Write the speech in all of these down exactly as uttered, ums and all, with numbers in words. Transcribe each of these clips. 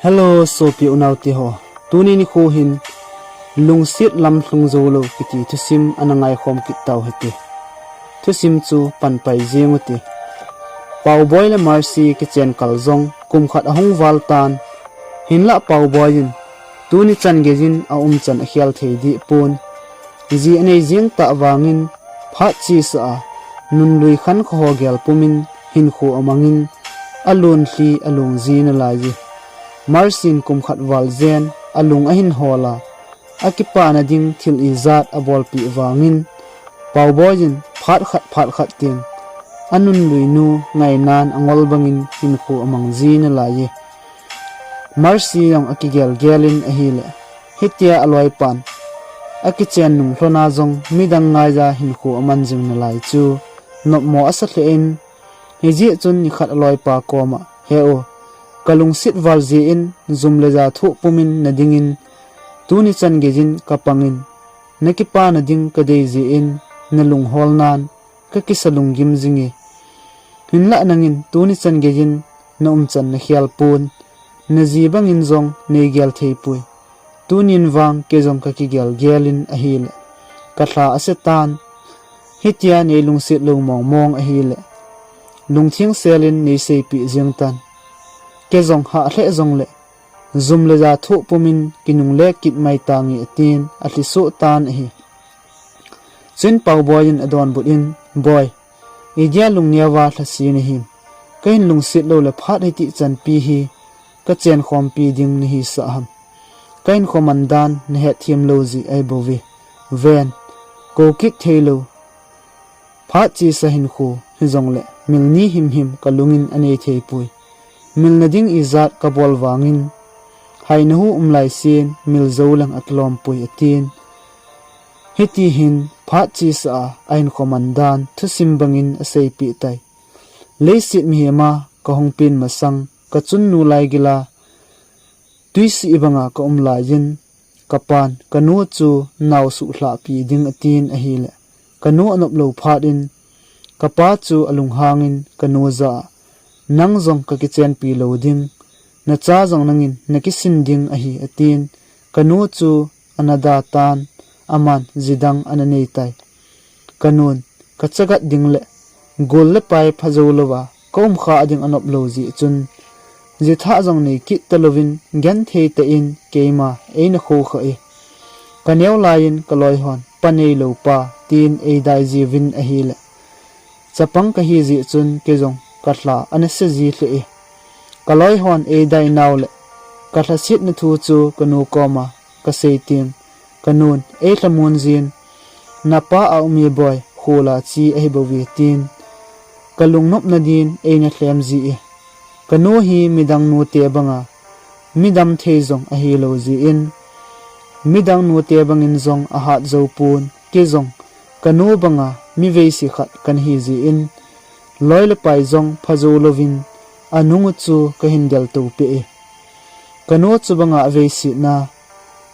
Hello, sopi unaute ho. Tuni nikho hin lungset lam lhung jou lou kiti thusim ana ngaikhom kit tau hite. Thusim chu panpai jeng ute. Paoboi le Mercy kichen kal jong kum khat ahung val tan. Hinlah Paoboi in tuni chan geiyin aumchan akhel thei deh pon. Ji anei jeng tah vangin phat chesa a nunlui khankho ho gel pumin hinkho amangin alun lhi alung ji nalai e. Mercy in kum khat val jen alung ahin hol a, akipana ding thil ijat abolpeh vangin Paoboi in phat khat phat khat teng anunlui nu ngainan angol bangin hinkho amang ji nalai e. Mercy jong akigel gel in ahile, hitia aloipan akichen nung lhona jong midang ngaiya hinkho aman jing nalai chu nopmo asa lheh in, hijeh chun nikhat aloipa koma, "He u, kalungset val jeh in jum le ja thoh pumin nadingin tuni chan geiyin kapangin, nakipana ding kadei jeh in nalung hol nan kakisa lunggim jinge. Hinlah nangin tuni chan geiyin naumchan nakhel pon, naji bangin jong neigel thei poi. Tunin vang kei jong kakigel gel in ahile, kalha ase tan. Hitia neilungset lou mong mong ahile, lungtheng sel in neiseipeh jeng tan. Kei jong hah lheh jongle jum le ja thoh pumin kinungle kit mai tange," atin alhi soh tan ahi. Chuin Paoboi in adonbut in, "Boi, idia lungneo va lhase nahim? Kahin lungset lou le phat hiti chanpi hi kachen khompi ding nahisah ham? Kahinkho man dan nahet them lou jeh ahi bouve. Ven, kou kit thei lou. Phat chesa hinkho hijongle mil ni himhim kalungin anei thei poi. Milna ding ijat kabol vangin haina hu umlai sen mil jou leng akilom poi," atin. Hiti hin phat chesa a ahinkho man dan thusim bangin aseipeh tai. "Leiset mihem a kahung pen masang kachunnu laigil a twisih banga kaum laiyin, kapan kanu chu nao suhlhahpi ding atin ahile, kanu anop lou phat in, kapa chu alunghangin kanu jah a, 'Nang jong kakichenpi lou ding, nacha jong nangin nakisin ding ahi,' atin. Kanu chu ana da tan, aman ji dang ana nei tai. Kanun, kachagat ding le gol le pai pha jou louva kaum kha ding anop lou jeh chun, ji thah jong nei kit talouvin genthei tah in keima eina khokha e. Kaneo laiyin kaloihon pa neilou pa tin eidai jiuvin ahile, chapang kahi jeh chun kei jong kalha ana se ji lheh e. Kaloihon eidai nau le kalhasetna thu chu kanu koma kasei teng, kanun eilhamon jin, 'Napa aum e boi, khol a che ahi bouve,' tin. Kalungnopna din eina lhem ji e. Kanu hi midang nute banga midam thei jong ahilou jeh in, midang nute bangin jong ahat jou pon, kei jong kanu banga mi veise khat kana hi jeh in, loi le pai jong pha jou louvin anung u chu kahin deltou peh e. Kanu chu banga aveisetna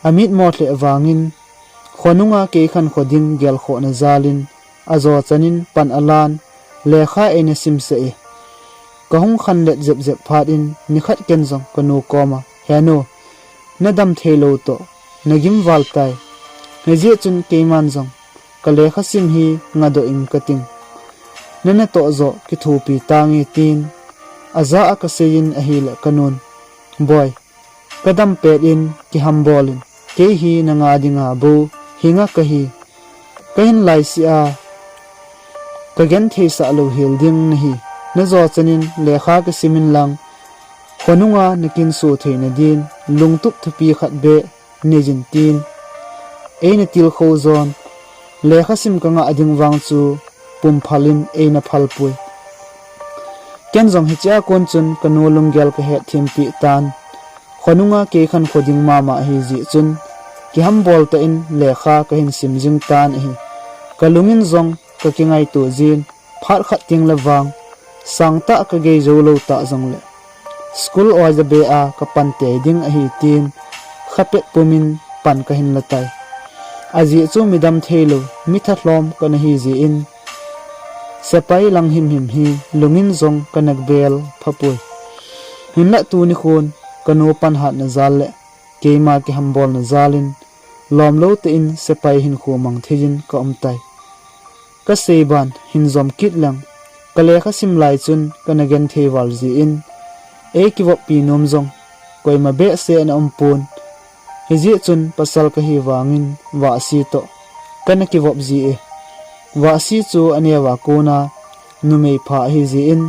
amitmo lheh vangin, khonunga kei khankho ding gelkhohna jalin, ajo chanin pan alan, lekha eina simsah e. Kahung khanlet jep jep phat in, nikhat ken jong kanu koma, 'He nu, nadam theilou toh nagim val tai. Hijeh chun keiman jong kalekha sim hi ngadoh ing kating. Nanatoh joh kithopi tange,' tin ajah a kaseiyin ahile kanun, 'Boi, kadam pet in kihambol in, kei hi nanga dinga bou hinga kahi. Kahin laisih a kagentheisah louhel ding nahi. Najo chanin lekha kisim inlang, khonunga nakinso theina din lungtup thupi khat beh neiyin,' tin eina tilkhou jon. Lekha sim kangah ding vang chu pumphal in eina phalpoi. Ken jong hichea kon chun kanu lunggel kahet thempeh tan. Khonunga kei khankho ding mama ahi jeh chun, kihambol tah in lekha kahin sim jing tan ahi. Kalungin jong kakingaito jin, phat khat teng le vang, sangtah kagei jou lou tah jongle, school oja beh a kapan tei ding ahi tin, khapet pumin pan kahin la tai. Ajeh chu midam theilou, mi thalhom kana hi jeh in, sepai lang himhim hi lungin jong kana bel phapoi. Hinlah tuni khon, kanu panhatna jal le keima kihambolna jal in lomlou tah in sepai hinkho mang thei in kaum tai. Kasei ban hin jom kit leng, kalekha sim lai chun kana genthei val jeh in, ei kivoppi nom jong koima behseh ana umpon. Hijeh chun pasal kahi vangin Vahsi toh kana kivop ji e. Vahsi chu aneo a kona numei pha ahi jeh in,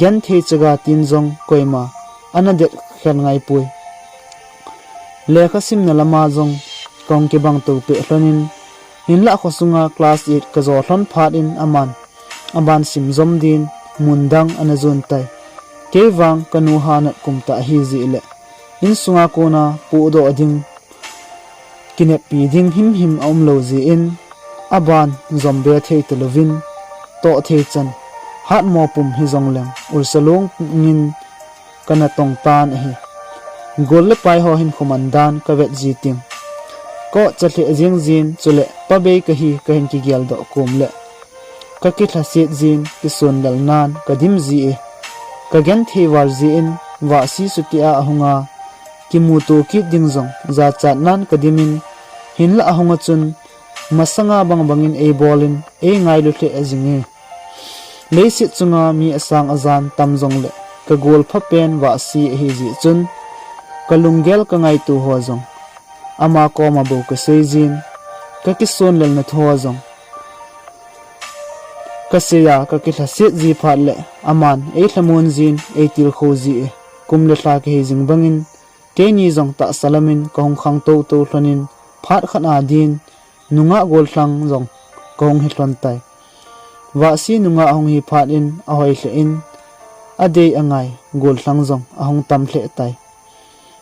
genthei chaga tin jong koima ana det khel ngaipoi. Lekha simna lama jong kahung kibang to peh lhon in, hinlah khosunga class eight kajo lhon phat in aman aban sim jom din mun dang ana jon tai. Kei vang kanu hanat kum tah ahi jeh le, insunga kona pohdoh ding, kineppi ding himhim aumlou jeh in, aban jom be thei talouvin, toh thei chan, hatmo pum hijong leng, ulsa lungin kana tong tan ahi. Gol le pai ho hinkho man dan kavet ji teng, ka otcha lheh jeng jin, chule pabei kahi kahin kigel doh kom le, kakilhaset jin, kisonlel nan kadim ji e. Kagenthei val jeh in, Vahsi chutia ahunga, kimuto kit ding jong jachat nan kadim in, hinlah ahunga chun, masanga bangbang in eibol in, eingailu lheh jing e. Leiset chunga mi asang ajan tam jong le, kagol pha pen Vahsi ahi jeh chun, kalunggel kangaito ho jong ama koma bou kasei jin, kakisonlelna thu ho jong kasei a, kakilhaset ji phat le, aman eilhamon jin, eitilkhou ji e. Kum le lha kihi jing bangin, keini jong tahsa lam in kahung khang toto lhon in, phat khat a din, nungah gollhang jong kahung hi lhon tai. Vahsi nungah ahung hi phat in ahoi lheh in, adei angai gollhang jong ahung tam lheh tai.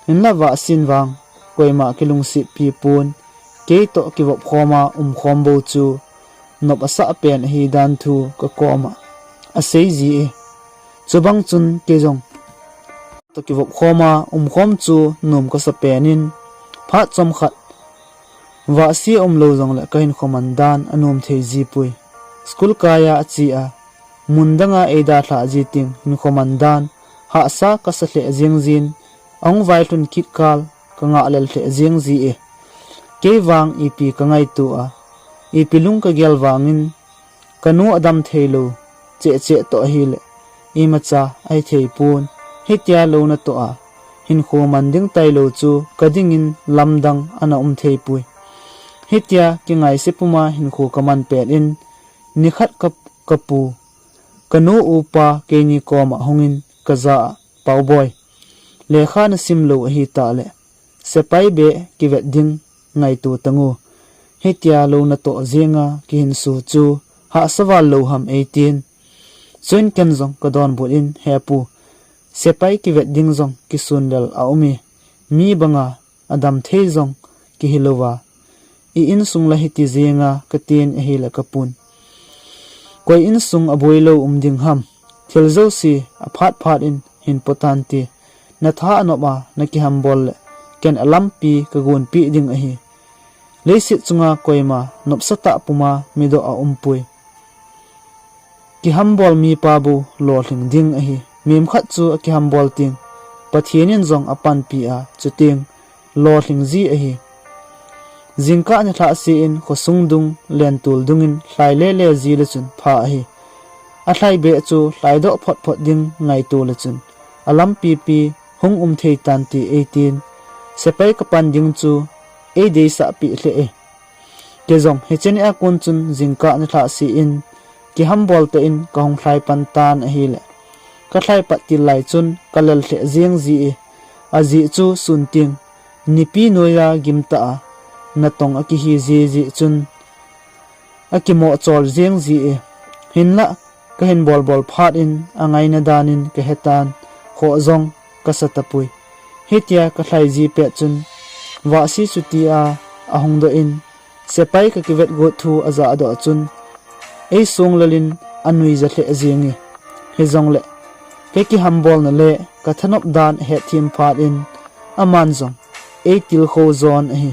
Hinlah Vahsin vang koima kilungsetpi pon, kei toh kivop khoma umkhom bou chu nop asah pen ahi dan thu kakoma asei ji e. Chubang chun kei jong toh kivop khoma umkhom chu nom kasa pen in, phat chomkhat Vahsi aumlou jongle kahinkho man dan anom thei jipoi. School kaiya ache a, mun danga eidalhah ji teng hinkho man dan hahsa kasa lheh jeng jin, ahung vailhun kit kal kangah lel lheh jeng ji e. Kei vang ipi kangaito a, ipi lung kagel vangin, kanu adam theilou cheh cheh toh ahile, imacha ahithei pon, hitia louna toh a hinkho man ding tailou chu kadingin lamdang ana um theipoi. Hitia kingaise puma hinkho kaman pet in, nikhat ka, kapu, kanu upa keini koma hungin kaja a, Pauboi, lekha nasim lou ahitah le, sepai beh kivet ding ngaito tangu. Hitia louna toh jenga kihinso chu hahsa val lou ham eitin. Chuin ken jong kadonbut in, He pu, sepai kivet ding jong kisunlel aum e, mi banga adam thei jong kihi louva, i insung la hiti jenga katin ahile kapun. Koi insung aboi lou um ding ham, thil jouse aphat phat in hin potante, natha anop a nakihambol le, ken alampi kagonpeh ding ahi. Leiset chunga koima nopsatah puma midoh aumpoi. Kihambol mipa bou lolhing ding ahi. Mimkhat chu akihambol teng, Pathen in jong apanpi a, chuteng lolhing ji ahi. Jingkah nilhah se in khosung dung, lentol dungin lhai lele ji le chun pha ahi. Alhai beh chu lhaidoh phot phot ding ngaito le chun, alampi pi hung um thei tante eitin, sepai kapan ding chu eideisah peh lheh e. Kei jong hiche nia kon chun jingkah nilhah se in, kihambol tah in kahung lhai pan tan ahile, kalhai pat til lai chun kalel lheh jeng ji e, ajeh chu sun teng, nipi noiya gimtah a natong akihi ji jeh chun, akimoh chol jeng ji e, hinlah kahin bolbol phat in angaina dan in kahetan, khoh jong kasa tapoi. Hitia kalhai ji pet chun, Vahsi chutia ahung doh in, sepai kakivet got thu ajahdoh chun, eisonglel in anuija lheh jenge. Hijongle, kakihambolna le kathanop dan ahetthem phat in, aman jong eitilkhou jon ahi.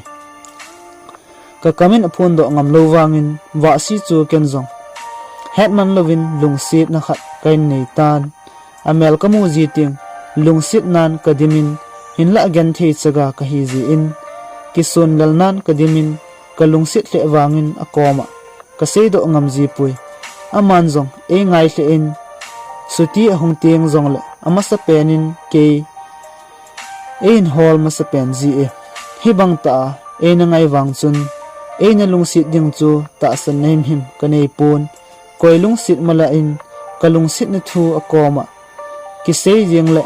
Kakam in aphondoh ngamlou vangin, Vahsi chu ken jong hetman louvin lungsetna khat kahin neitan. Amel kamu ji teng, lungsetnan kadim in, Hinlah genthei chaga kahi jeh in, kisunlel nan kadimin, kalungset lheh vangin akoma kaseidoh ngam jipoi. Aman jong eingai lheh in, chuti ahung teng jongle amasapen in kei eihin hol masapen ji e. Hibang tah a eina ngai vang chun, eina lungset ding chu tahsanna himhim kanei pon. Koi lungset mala in kalungsetna thu akoma kisei jeng le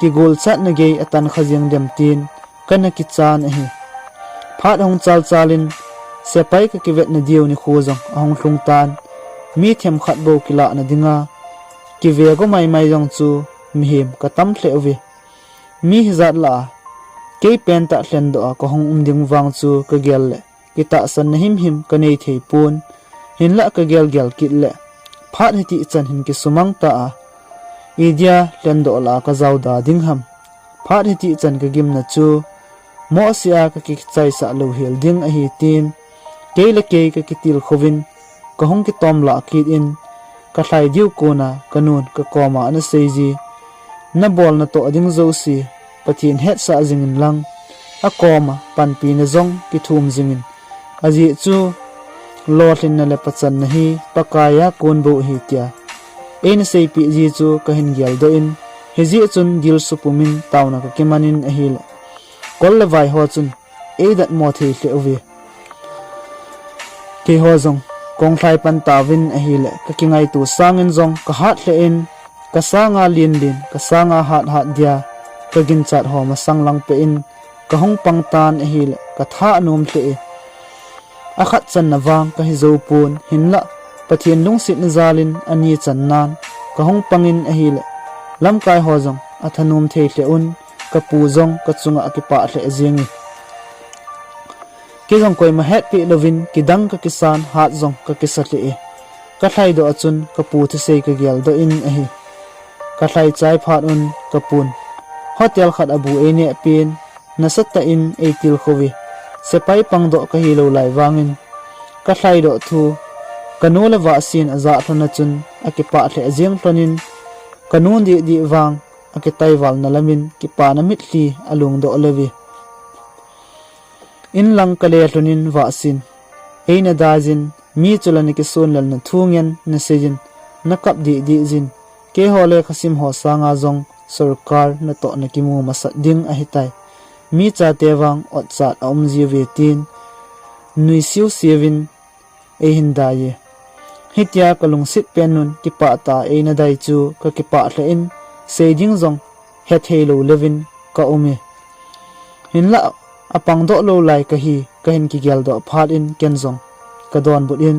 kigolchatna gei atankha jeng dem tin kana kichan ahi. Phat ahung chalchal in sepai kakivetna diu nikho jong ahung lhung tan, mi themkhat bou kilahna dinga kive go maimai jong chu mihem katam lheh uve. Mi hijat lah a kei pentah lhendoh a kahung um ding vang chu kagel le kitahsanna himhim kanei thei pon. Hinlah kagelgel kit le phat hitih chan hin kisumang ta a, idia lhendoh lah a kajao da ding ham. Phat hitih chan kagimna chu mohseh a kakichaisah louhel ding ahi tin, kei le kei kakitilkhouvin kahung kitomlah kit in, kalhai diu kona kanun kakoma ana seiji, nabol natoh ding jouse Pathen hetsah jingin lang, akoma panpina jong kithum jingin, ajeh chu lolhinna le pachanna hi Pakaiya kon bou ahi tia eina seipeh ji chu kahin geldoh in, hijeh chun dilsu pumin taona kakiman in ahile, kol le vai ho chun eidatmo thei lheh uve. Keiho jong kahung lhai pan tauvin ahile, kakingaito sangin jong kahat lheh in, kasanga lenlen, kasanga hathat dia kaginchat ho masang lang peh in kahung pang tan ahile, katha anom lheh e. Akhat channa vang kahi jou pon, hinlah Pathen lungsetna jalin ani channan kahung pangin ahile, lamkai ho jong athanom thei lheh un, kapu jong kachunga akipah lheh jenge. Kei jong koima hetpeh louvin kidang kakisan, hat jong kakisa lheh e. Kalhaidoh a chun kapu thusei kageldoh in ahi. Kalhai chai phat un kapun hotel khat a bu einehpen, nasatah in eitilkhouve. Sepai pangdoh kahilou lai vangin kalhaidoh thu kanu le vahsen ajah lhon a chun akipah lheh jeng lhonin, kanu dihdih vang akitaivalna lamin kipana mitlhi alungdoh leuve. Inlang kale lhonin vahsen eina daijin, mi chula nakisonlelna thu ngen naseijin, nakap dihdih jin, keiho lekhasim ho sanga jong sorkar natoh nakimu masat ding ahitai. Mi chate vang otchat aum jiuve tin, nuisiu siuvin eihin dai e. Hitia kalungset pen un kipah tah a eina dai chu kakipah lheh in, sei ding jong hethei lou leuvin kaum e. Hinlah apangdoh lou lai kahi kahin kigeldoh phat in ken jong kadonbut in,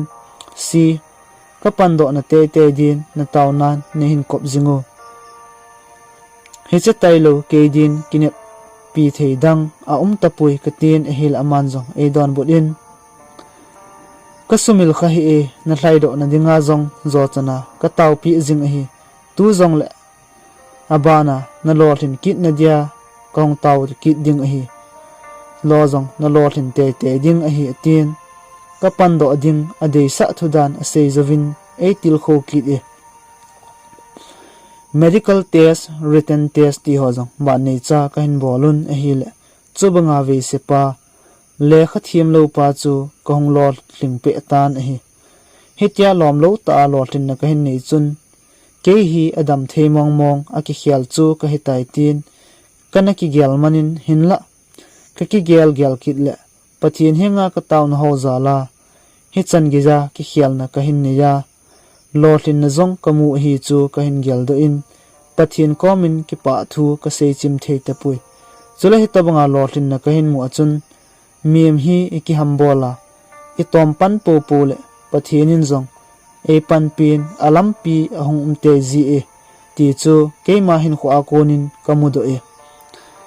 Si, kapandohna teitei din nataonan neihin kop jing u. Hiche tailou kei din kineppi thei dang aum tapoi katin ahile, aman jong eidonbut in, Kasumil kha hih e, nalhaidohna dinga jong jochana kataopeh jing ahi. Tu jongle abana nalolhin kitna dia kahung tao kit ding ahi. Lo jong nalolhin teitei ding ahi, atin. Kapandoh ding adeisah thudan asei jouvin eitilkhou kit e. Medical test, written test tiho jong banneicha kahin bol un ahile, chubanga veisepa, lekha themlou pa chu kahung lolhing peh tan ahi. Hitia lomlou tah a lolhinna kahin nei chun, kei hi adam thei mongmong a kikhel chu kahitai tin, kana kigel manin, hinlah kakigel gel kit le Pathen henga kataona ho jal a hichan geija kikhelna kahin nei a, lolhinna jong kamu ahi chu kahin geldoh in, Pathen komin kipah thu kasei chim thei tapoi. Chule hitobanga lolhinna kahin mu a chun, mihem hi ikihambol a, itom pan poupou le Pathen in jong eipanpin alampi ahung um tei ji e, ti chu keima hinkhoa konin kamudoh e.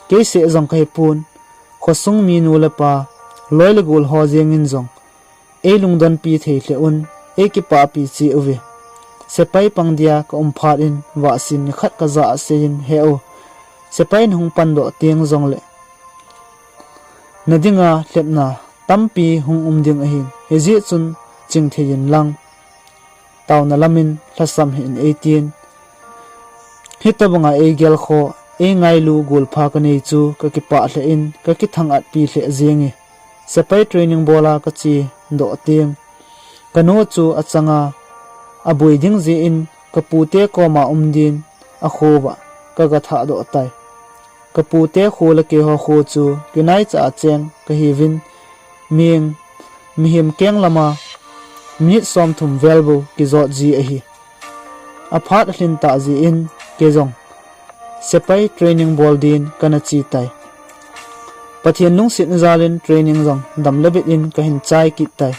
Keiseh jong kahipon, khosung minu le pa, loi le gol ho jengin jong eilungdonpi thei lheh un, eikipahpi cheh uve. Sepai pang dia kaum phat in vahsin nikhat kajah a seiyin, He u, sepai nahung pandoh teng jongle nadinga lhepna tampi hung um ding ahin, hijeh chun chingthei inlang taona lamin lhasam hih in, eitin. Hitobanga eigelkhoh eingailu golpha kanei chu kakipah lheh in kakithang atpi lheh jenge. Sepai training bola kache doh teng, kanu chu achanga aboi ding jeh in kapute koma um din akhouva kagathah doh tai. Kapute kho le keiho kho chu kinaicha a cheng kahiuvin, ming mihem keng lama minute somthum vel bou kijot ji ahi. Aphat alhin tah jeh in keijong sepai training bol din kana che tai. Pathen lungsetna jal in training jong dam le bit in kahin chai kit tai.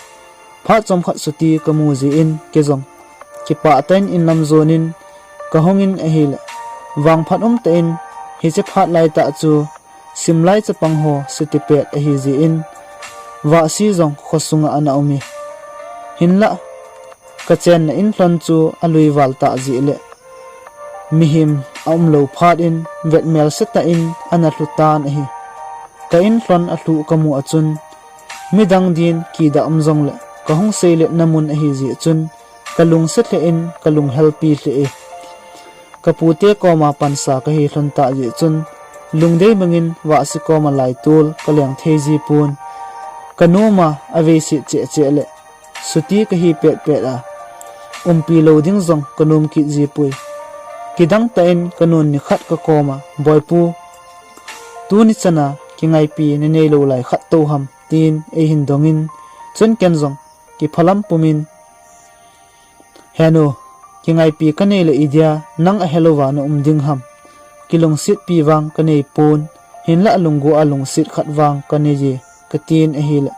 Phat chomkhat chuti kamu jeh in keijong kipah tah in inlam jon in kahung in ahile, vangphat umtah in hiche phat laitah chu simlai chapang ho chuti pet ahi jeh in Vahsi jong khosunga ana um e. Hinlah kachenna in lhon chu alui val tah jeh le mihem aumlou phat in vetmel setah in ana lhu tan ahi. Ka in lhon alhuh kamu a chun midang din kidah um jongle kahung seiletna mun ahi jeh chun kalungset lheh in kalunghelpi lheh e. Kapute koma pansa kahi lhon tah jeh chun lungdei bangin Vahsi koma laitol kaleng thei jipon. Kanuma aveiset cheh cheh le chuti kahi pet pet a umpi lou ding jong kanom kit jipoi. Kidang tah in kanun nikhat kakoma, Boipu, tuni chana kingaipi nanei lou lai khat tou ham, tin eihin dongin, chun ken jong kiphalam pumin, Henu, kingaipi kanei le idia nang ahelouva na um ding ham? Kilungsetpi vang kanei pon, hinlah lunggu a lungset khat vang kanei e, katin ahile,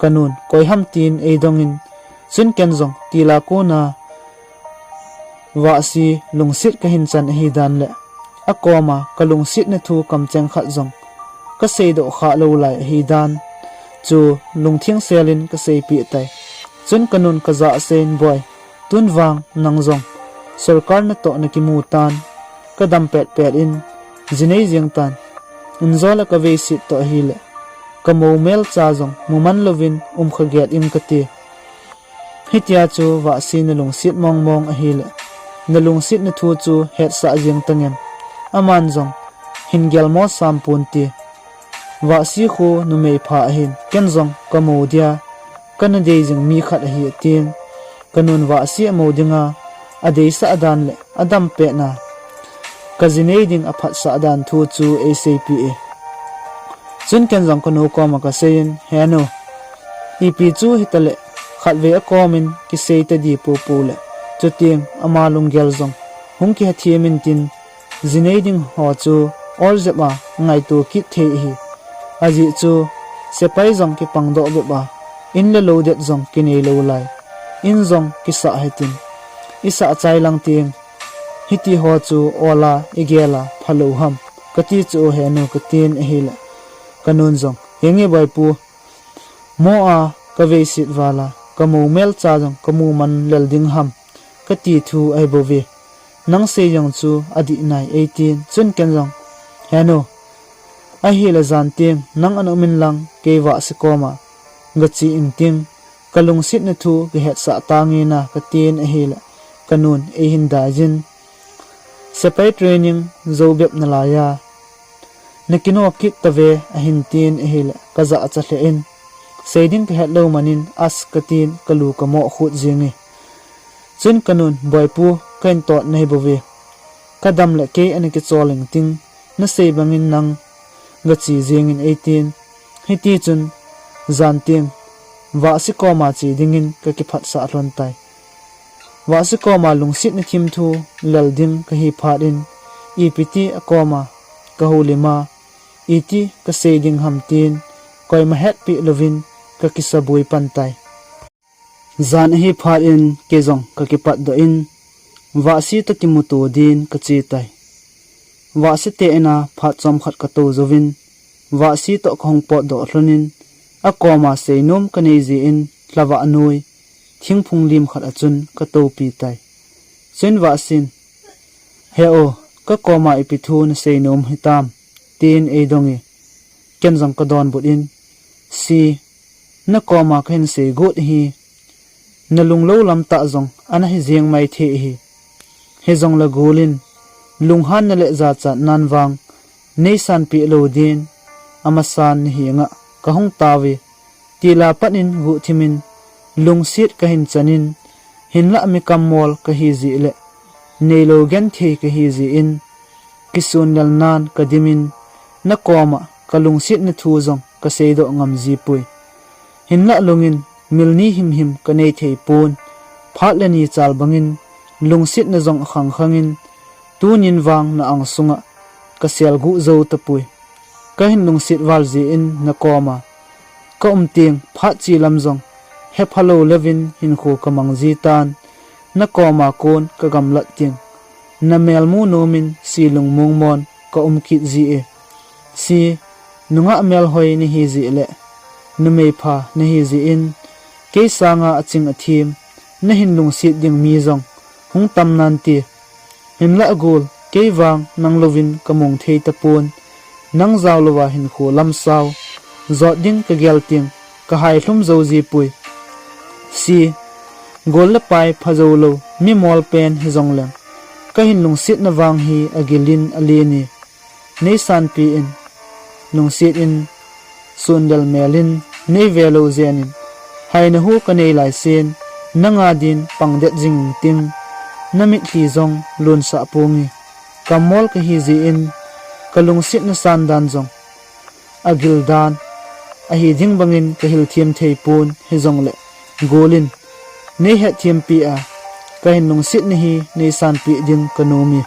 kanun koi ham tin eidongin, chun ken jong tila kona Vahsi lungset kahin chan ahi dan le akoma kalungsetna thu kamcheng khat jong kaseidoh kha lou lai ahi dan chu lungtheng selin kaseipeh tai. Chun kanun kajah seiyin, Boi, tun vang nang jong sorkar natoh nakimu tan, kadam pet pet in jinei jeng tan, injo le kaveiset toh ahile kamou melcha jong muman louvin um kha get ing kati. Hitia chu Vahsi nalungset mong mong ahile, nalungsetna thu chu hetsah jeng tangem? Aman jong hin gelmo sam ponte. Vahsi khu numei pha ahin, ken jong kamou dia kana dei jing mi khat ahi, atin. Kanun Vahsi amou dinga adeisah dan le adam petna, kajinei ding aphatsah dan thu chu eiseipeh e. Chun ken jong kanu koma kaseiyin, Henu, ipi chu hitale, khatvei akomin kisei tadi poupou le chuteng ama lunggel jong hung kihethem intin, jinei ding ho chu oljep a ngaito kit thei ahi. Ajeh chu sepai jong kipangdoh bep a, in le lou det jong kinei lou lai, in jong kisah hitin, isah chai lang teng hitiho chu ol a igel a phalou ham, kati chu, Henu, katin ahile, kanun jong, Henge Boipu, mo a kaveiset val a kamou melcha jong kamu man lel ding ham, kati thu ahibouve. Nang sei jong chu adih nai, eitin. Chun ken jong, Henu, ahile jan teng nang ana um inlang kei Vahsi koma gache inting, kalungsetna thu kihetsah tange na, katin ahile, kanun eihin daiyin, Sepai training jou bep nalai a nakino kit tave, ahin tin ahile, kajahcha lheh in, sei ding kahet lou manin, As, katin kalu kamoh khut jenge. Chun kanun, Boipu, kahin tot nahibouve, kadam le kei ana kichol inting, nasei bangin nang gache jengin, eitin. Hitichun jan teng Vahsi koma che dingin kakiphatsah lhon tai. Vahsi koma lungsetna thimthu lel ding kahi phat in, ipi ti akoma kahoulim a, iti kasei ding ham tin, koima hetpeh louvin kakisaboi pan tai. Jan ahi phat in kei jong kakipatdoh in, Vahsi toh kimuto din kache tai. Vahsi te in a phat chomkhat katou jouvin, Vahsi toh kahung potdoh lhonin, akoma seinom kanei jeh in, lhavah noi thingphung lim khat a chun katoupi tai. Chun Vahsin, He u, kakoma ipi thu naseinom hitam, tin eidonge. Ken jong kadonbut in, Si, nakoma kahin sei got ahi, nalunglou lamtah jong ana hijeng maithei ahi. Hijongle gol in, lunghanna le jachatnan vang neisanpeh lou din amasan nahenga kahung taove, tila pat in guhthimin lungset kahin chanin, hinlah mi kammol kahi jeh le neilou genthei kahi jeh in, kisonlelnan kadimin, nakoma kalungsetna thu jong kaseidoh ngam jipoi. Hinlah lungin mil ni himhim kanei theipon, phat le ni chal bangin lungsetna jong akhangkhangin, tunin vang na angsunga kaselguh jou tapoi. Kahin lungset val jeh in nakoma kaum teng phat che lam jong hephalou leuvin hinkho kamang jitan, nakoma kon kagamlat teng namelmu nomin se lungmong mon kaum kit jie. Se, nungah melhoi nahi jeh le numei pha nahi jeh in, kei sanga aching athem nahin lungset ding mi jong hung tam nante. Hinlah gol, kei vang nang louvin kamong thei tapon, nang jao louva hinkho lamsao jot ding kagel teng kahai lhum jou jipoi. Se, gol le pai phajou lou mimol pen hijongleng, kahin lungsetna vang hi agilin alen e. Neisanpeh in, lungset in, sonlel melin neivelou jenin, haina hu kanei laisen nanga din pangdet jing inting, namitlhi jong lonsah ponge. Kammol kahi jeh in kalungsetna san dan jong agil dan ahi ding bangin kahil them theipon, hijongle golin neihetthem peh a, kahin lungsetna hi neisanpeh ding kanom e.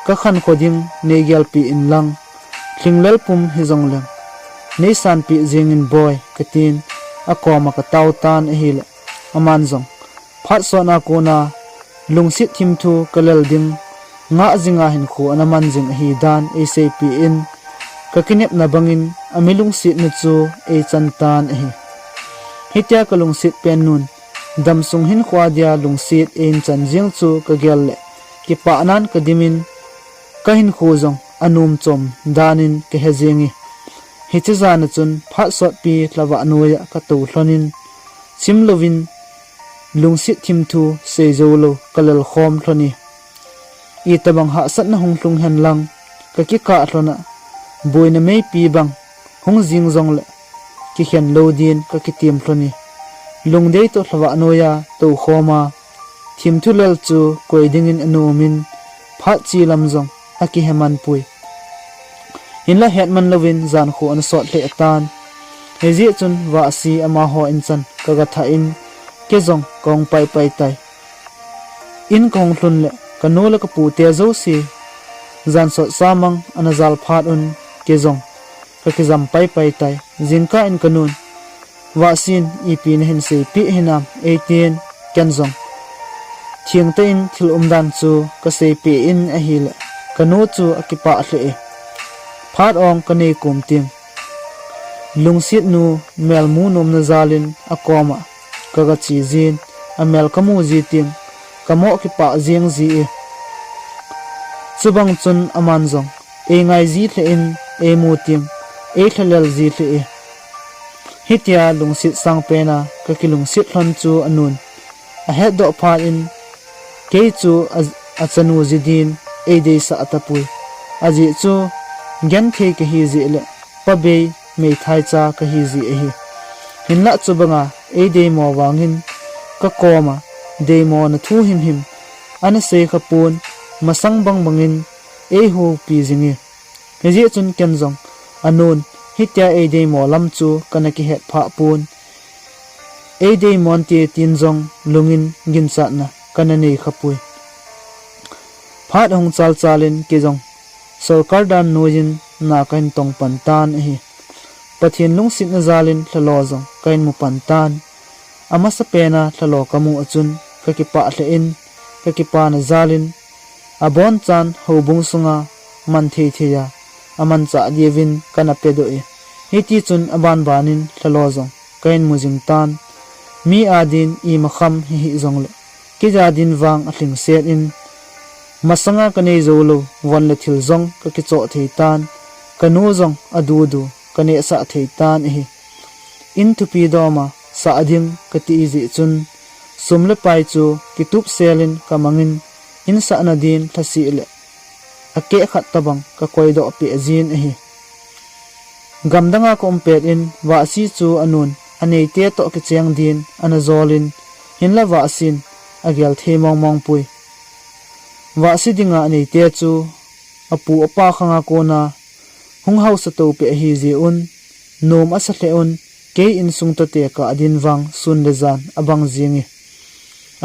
Kakhankho ding neigelpeh inlang, lhinglel pum hijongleng neisanpeh jengin boi, katin akoma katao tan ahile, aman jong phat sotna kona lungset thimthu kalel ding ngah jinga hinkho ana man jing ahi dan eiseipeh in, kakinepna bangin ami lungsetna chu eichan tan ahi. Hitia kalungset pen nun damsung hinkhoa dia lungset einchan jeng chu kagel le, kipahnan kadimin, kahinkho jong anom chom danin kahe jenge. Hiche jana chun phat sotpi lhavah noiya katou lhonin, chimlouvin lungset thimthu seijou lou kalel khom lhon e. Itobang hahsatna hung lhung henlang, kakikah lhona boina meipi bang hung jing jongle kikhen lou din kakitem lhon e. Lungdei toh lhavah noiya toukhoma thimthu lel chu koi dingin anomin, phat che lam jong akiheman poi. Hinlah hetman louvin jankho ana sot lheh tan. Hijeh chun Vahsi amaho inchan kagathah in, kei jong kahung paipai tai. In kahung lhun le kanu le kapute jouse jansot samang ana jal phat un, kei jong kakijam paipai tai. Jingkah in kanun, Vahsin ipi nahin seipeh hinam, eitin, ken jong thengtah in thil umdan chu kaseipeh in ahile, kanu chu akipah lheh e. Phat ong kanei kom teng, lungsetnu melmu nomna jalin akoma kagache jin, amel kamu ji teng, kamoh kipah jeng ji e. Chubang chun aman jong eingai ji lheh in, eimu teng eilhalel ji lheh e. Hitia lungset sangpena kakilungset lhon chu anun ahetdoh phat in, kei chu a, achanu ji din eideisah tapoi. Ajeh chu genthei kahi jeh le pabei meithaicha kahi jeh ahi. Hinlah chubanga eideimo vangin kakoma deimona thu himhim ana seikhapon, masang bangbangin eihupi jinge. Hijeh chun ken jong anun hitia eideimo lam chu kana kihet phah pon. Eideimonte tin jong lungin ginchatna kana neikhapoi. Phat ahung chalchalin kei jong sorkar dan noiyin na kahin tong pan tan ahi. Pathen lungsetna jalin lhalo jong kahin mu pan tan. Amasapena lhalo kamu a chun kakipah lheh in, kakipana jalin abonchan houbung sunga man theitheiya amanchah diuvin kana pedoh e. Hitichun abanbanin lhalo jong kahin mu jing tan. Mi adin imakham hihih jongle, kei adin vang alhingset in, masanga kanei joulou von le thil jong kakichoh thei tan. Kanu jong adudu kanehsah thei tan ahi. In thupi doma sah ding kati jeh chun, sum le pai chu kitupselin kamangin, in sahna din lhasih le akeh khat tobang kakoidoh peh jin ahi. Gamdanga kaum pet in Vahsi chu anun aneite toh kicheng din ana jol in, hinla Vahsin agel thei mongmong pui. Vahsi dinga aneite chu apu apa khanga kona hung hausa to peh ahi jeh un, nom asa lheh un, kei insung toh tekah adin vang sun le jan abang jing e.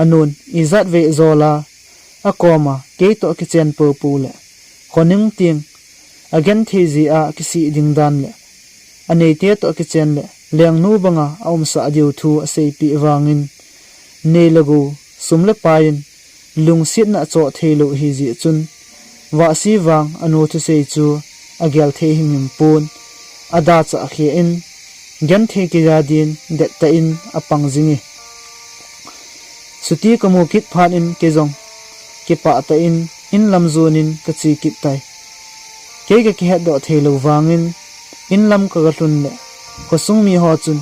Anun ijat vei jol a, akoma kei toh kichen poupou le, khoning ting agenthei jeh a kisih ding dan le, aneite toh kichen le lengnu banga aumsah diu thu aseipeh vangin, nei le gou, sum le pai in lungsetna achoh theilou ahi jeh chun, Vahsi vang anu thusei chu agel thei himhim pon, adachah khe in, genthei kija din dettah in apang jing e. Chuti kamu kit phat in kei jong kipah tah in inlam jon in kache kit tai. Kei kakihetdoh theilou vangin inlam kaga lhun le, khosung miho chun,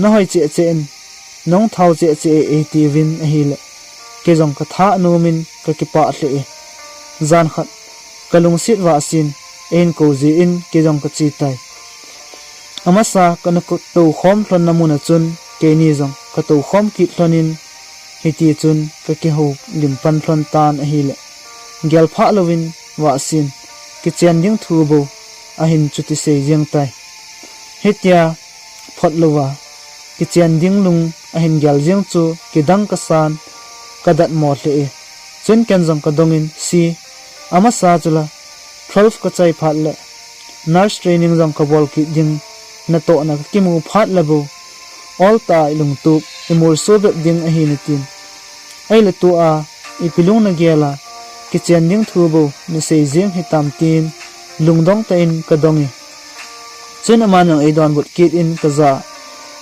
nahoi cheh cheh in, nahung thao cheh cheh e, eitiuvin ahile, kei jong katha anom in kakipah lheh e. Jan khat kalungset Vahsin eihin kou jeh in kei jong kache tai. Amasa kana tou khom lhonna mun a chun keini jong katou khom kit lhon in, hitichun kakihoulim pan lhon tan ahile, gelphah louvin Vahsin kichen ding thu bou ahin chuti sei jeng tai. Hitia phot louva kichen ding lung ahin gel jeng chu kidang kasan, kadatmo lheh e. Chun ken jong kadongin, Si, amasa chula twelve kachai phat le nurse training jong kabol kit ding, natohna kakimu phat le bou, oltah a ilungtup, imolso bep ding ahi natin, ahile tua ipi lung nagel a, kichen ding thu bou nasei jeng hitam, tin lungdong tah in kadong e. Chun aman jong eidonbut kit in kaja,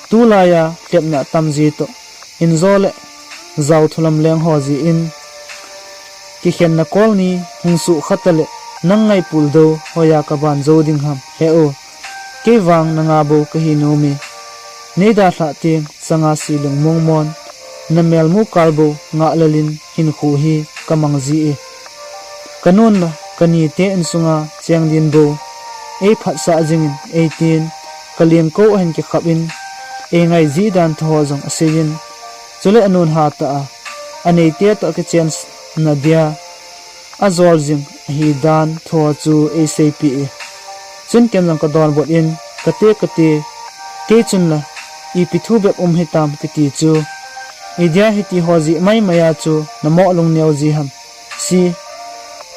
tulai a lhepna atam ji toh, injo le jao thulam leng ho jeh in, kikhenna kol ni hung suh kha tale, nang ngaipul dou hoiya kaban jou ding ham, he u. Kei vang nanga bou kahi nom e. Neidalhah teng changa si lungmong mon, namel mukal bou ngahlel in hinkho hi kamang ji e. Kanun le kanite insunga cheng din bou eiphatsah jingin eitin, kalengkou ahin kikhap in, eingai ji dan thuho jong aseiyin, chule anun hatah a aneite toh kichenna dia ajol jing ahi dan thuho chu eiseipeh e. Chun ken jong kadonbut in, Kate, kate, kei chun la ipi thu bep um hitam kiti chu, idia hitiho jeh maimai a chu namoh lungneo ji ham. Si,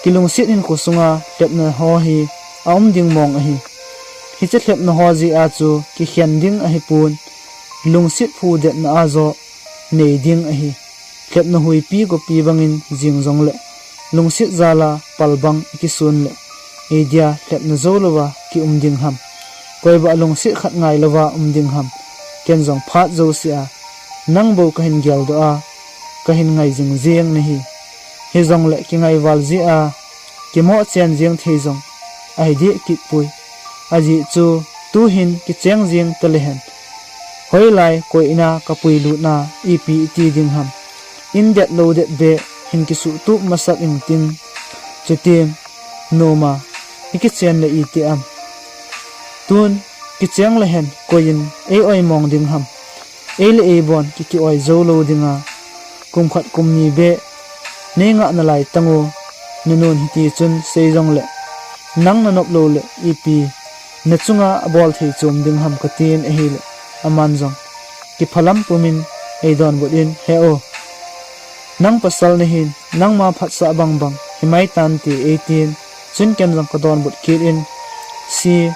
kilungset hinkho sunga lhepna ho hi aum ding mong ahi. Hiche lhepna ho jeh a chu kikhen ding ahipon, lungset phudetna a joh nei ding ahi. Lhepna huipi gopi bangin jing jongle, lungset jal a pal bang ikisun le, idia lhepna jou louva kium ding ham. Koiba lungset khat ngailouva um ding ham. Ken jong phat jouse a nang bou kahin geldoh a, kahin ngai jing jeng nahi. Hijongle kingai val jeh a kimoh chen jeng thei jong ahi deh kit poi. Ajeh chu tuhin kicheng jeng talehen, hoilai koi ina kapuilutna ipi iti ding ham. In det lou det beh hin kisuhtup masat ingtin, chuteng noma ikichen le iti am. Tun kicheng lehen koiyin ei oimong ding ham. Ei le ei bon kiki oi jou lou dinga, kum khat kum ni beh nei ngah nalai tangu, nanun hitichun sei jongle, nang nanop loule ipi nachunga abol thei chom ding ham katin ahile, aman jong kiphalam pumin eidonbut in, He o, nang pasal nahin, nangma phatsah bangbang himai tante eitin, chun ken jong kadonbut kit in, Si,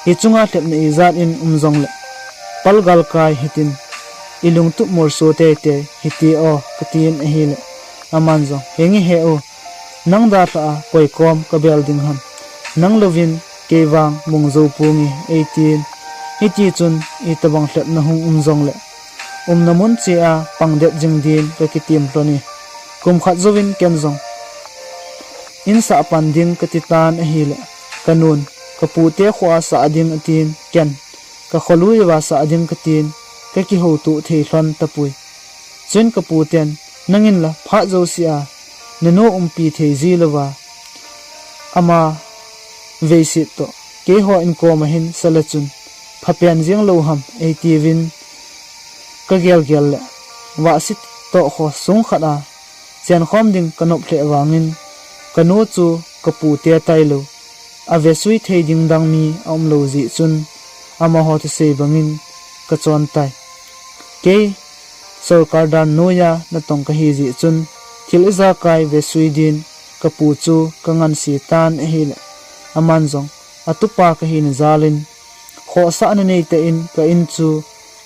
ichunga lhepna ijat in um jongle, pal galkai hitin, ilungtup molso teitei hite o katin ahile, aman jong, Henge he o, nang dalhah a koi kom kabel ding ham. Nang louvin kei vang mong jou ponge eitin, hitichun itobang lhepna hung um jongle, umna mun cheh a pangdet jing din kakitem lhon e. Kum khat jouvin ken jong in sah pan ding katitan ahile, kanun, kapute khoa sah ding atin, ken kakholui uva sah ding katin, kakihoutoh thei lhon tapoi. Chun kaputen, Nangin la phat jouse a nanu umpi thei ji louva, ama veiset toh, keiho in koma hin sale chun, phapen jeng lou ham, eitiuvin, ka gelgel le, vahsi toh kho sung khat a, chenkhom ding ka nop lheh vangin, ka nu chu ka pu te tailou, a vesui thei ding dang mi a um lou jeh chun, amaho thusei bangin ka chon tai. Kei sorkar dan noiya natong ka hi jeh chun, thil ijakai vesui din ka pu chu ka ngansi tan ahile, aman jong a tupa ka hina jalin, khohsahna neitah in ka in chu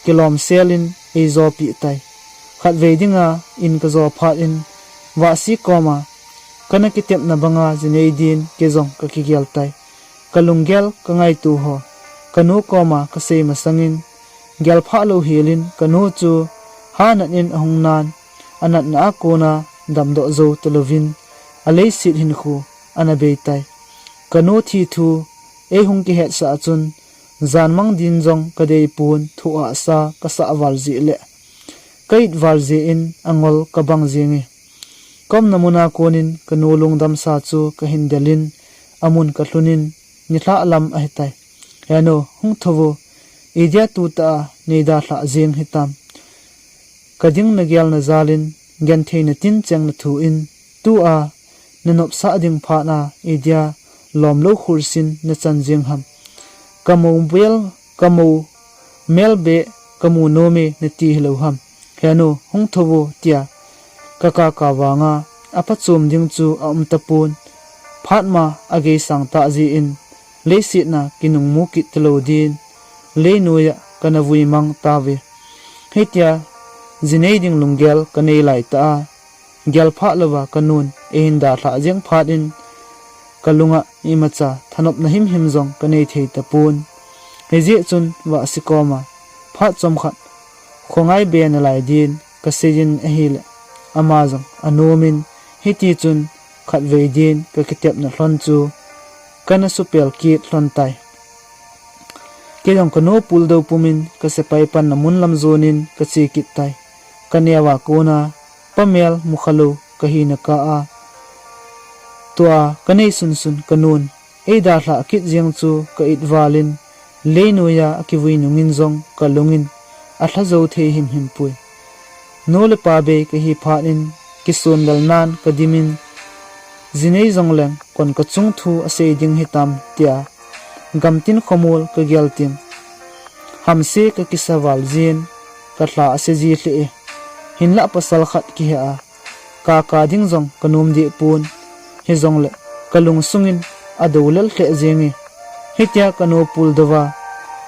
kilom selin eijo peh tai. Khatvei dinga in ka jo phat in, vahsi koma, kana kitepna banga jinei din kei jong ka kigel tai. Ka lunggel ka ngaito ho, ka nu koma ka sei masangin, gelphah lou helin ka nu chu ha nat in ahung nan, a natna a kona damdoh jou talouvin, a leiset hinkho ana bei tai. Ka nu thi thu ei hung kihetsah chun, janmang din jong ka dei pon, thu ahsa ka sah val jeh le ka it val jeh in angol ka bang jenge. Ka umna muna konin ka nu lungdamsa chu ka hin delin, amun ka lhunin, nilhah lam ahitai. He nu, hung thou vo, idia tutah a nei dalhah jeng hitam. Ka ding na gel na jalin, genthei na tin cheng na thu in, tua na nopsah ding phat a, idia lomlou khulsin na chan jeng ham. Ka mou bel, ka mou mel beh ka mu nom e na ti hilou ham. He nu, hung thou vo, tia ka kaka vanga a phachom ding chu a um tapon. Phat ma a geisang tah jeh in, leiset na kinung mu kit talou din, leinoiya kana vui mang tauve. Hitia, jinei ding lunggel ka nei lai tah a, gelphah louva ka nun eihin dalhah jeng phat in, ka lunga imacha thanopna himhim jong ka nei thei tapon. Hijeh chun vahsi koma, phat chomkhat, khongai be nalai din ka seijin ahile, ama jong anomin, hiti chun khatvei din ka kitepna lhon chu kana supel kit lhon tai. Kei jong ka nu puldou pumin ka sepai panna mun lam jonin ka che kit tai. Ka neo a kona, pamel mukhalou ka hina kah a, tua ka nei sunsun ka nun ei dalhah kit jeng chu ka it valin, leinoiya a kivui nungin jong ka lungin a lha jou thei himhim poi. Nu le pa bei ka hi phat in, kisonlel nan ka dimin, jinei jongleng kon ka chung thu asei ding hitam, tia gamtin khomol ka gel tin, hamse ka kisa val jin, ka lha ase ji lheh e. Hinlah pasal khat kihe a, kaka ding jong ka nom deh pon, hijongle ka lungsungin adou lel lheh jenge. Hitia ka nu puldouva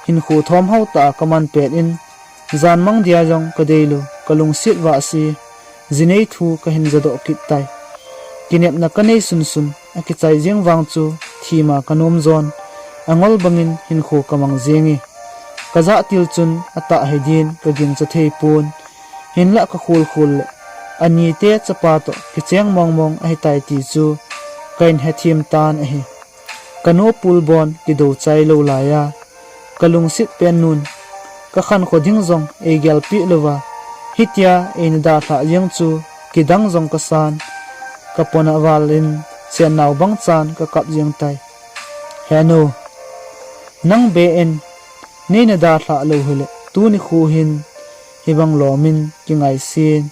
hinkho thomhao tah a ka man pet in, janmang dia jong ka deilou, ka lungset vahse, jinei thu ka hin jadoh kit tai. Kinepna ka nei sunsun a kichai jeng vang chu thima ka nom jon, angol bangin hinkho ka mang jenge. Ka jahtil chun atah hidin ka gingcha thei pon, hinlah ka kholkhol le anite chapa toh kicheng mongmong ahitai ti chu ka hin hethem tan ahi. Ka nu pulbon kidou chai lou laiya, ka lungset pen nun, ka khankho ding jong eigelpeh louva, hitia eina dalhah jeng chu kidang jong kasan, ka pona valin chennau bangchan ka kap jeng tai. He nu, nang be in neina dalhah lou hile, tuni khu hin hibang lomin kingaisin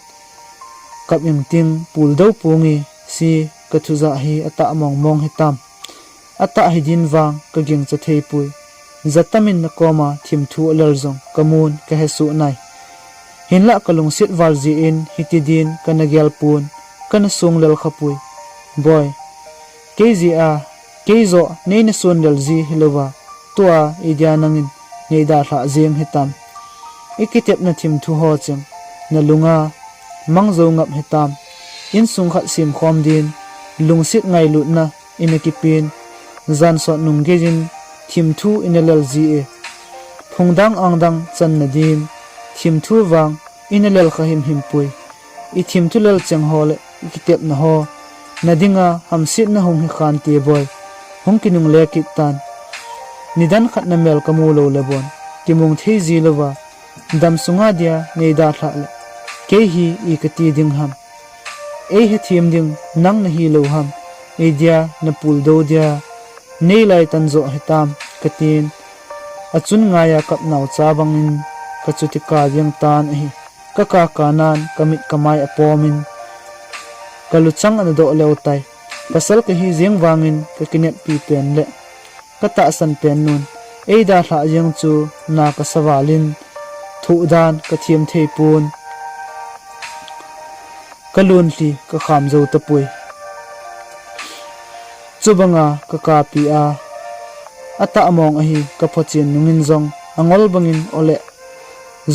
kap ingting, puldou ponge, si ka thujah hi atah mongmong hitam. Atah hidin vang ka gingcha theipoi. Jatamin nakoma thimthu alel jong kamun kahesoh nai. Hinlah ka lungset val jeh in hiti din kana gelpon, kana songlel khapoi. Boi, kei jeh a, kei joh neina sonlel ji hilouva, tua idia nangin neidalhah jeng hitam. Ikitepna thimthu ho cheng nalunga mangjou ngap hitam. Insung khat semkhom din lungset ngailutna ina kipin, jansot nunggeiyin thimthu ina lel ji e. Phungdang angdang channa din thimthu vang ina lel kha himhim poi. Ithimthu lel cheng ho le ikitepna ho nadinga hamsetna hung hi khante boi. Hung kinungle kit tan. Nidan khat namel kamu lou le bon kimung thei ji louva, damsunga dia neidalhah le kei hi ikati ding ham? Eihethem ding nang nahilou ham? Ei dia na pul do dia, nei lai tan jo hitam, ka tin. A chun ngai a kap nau cha bangin ka chuti ka jeng tan ahi. Ka ka ka nan ka mit ka mai a pomin ka luchang ana doh leu tai. Pasal ka hi jeng vangin ka kineppi pen le ka tahsan pen nun, ei dalhah jeng chu na ka savalin, thuh dan ka thiam thei pun. Ka lunlhi ka kham zo tapui. Chubanga ka kapi a, a tah mong ahi ka phochin nungin jong, a ngol bangin ole,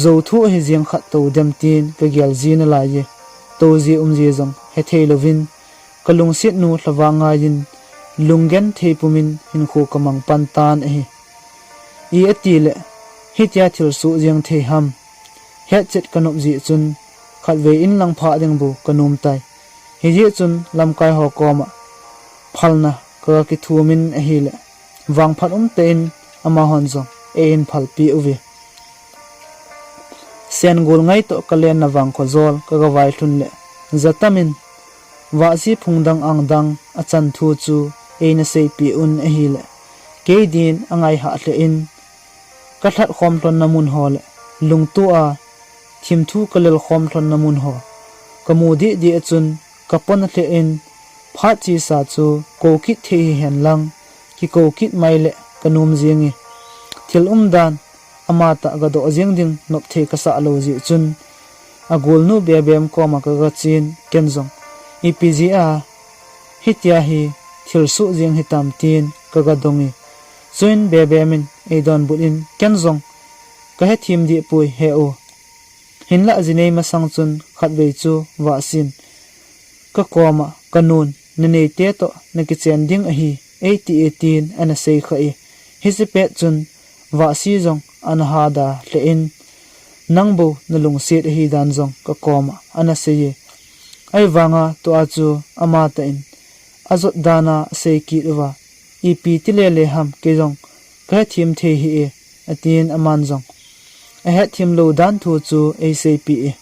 zo thu ahi jeng khat to dem tin ka gel ji nalai e. To ji um ji jong he thei lovin, ka lungsiat nu lhavang ngaiin, lunggen thei pumin hinkho ka mang pan tan ahi. I ati le, hitia thil suh jeng thei ham. Hetchet ka nop ji chun, khatvei in lang phah ding bu ka num tai. Hijeh chun lamkai ho koma phalna ka kithumin ahile, vangphat umtah in amahon jong ei in phalpi uve. Sengul ngai toh ka lenna vang khojol ka gavailhun le, jatamin, vahsi phungdang angdang a chan thu chu ei na seipi un ahile, kei din a ngai hah lheh in, ka lhat khom lhonna mun ho le, lungtu a thim thu ka lel khom lhonna mun ho ka mu dih dih a chun ka pon a lheh in, phat chisa chu ko kit thei hi hen lang, ki ko kit mai le ka num jing e. Thil umdan ama tah ka doh jing ding nop thei ka sah lo jeh chun, a gulnu Bebem koma ka ga chin, ken jong, ipi jeh a hitia hi thil suh jing hitam tin ka ga dong e. Chuin Bebem in ei donbut in, ken jong ka hethem dih pui he u. Hinlah jinei masang chun khatvei chu Vahsin ka koma, ka nun, na neite toh na kichen ding ahi, ei ti e tin ana sei kha e. Hiche pet chun Vahsi jong ana hada lheh in, nang bou na lungset ahi dan jong ka koma ana sei e. Ahivanga tua chu ama tah in a jot dan a a sei kit uva, ipi ti lele ham, kei jong ka hethem thei hih e, atin aman jong a hethem lou dan thu chu ei seipi e.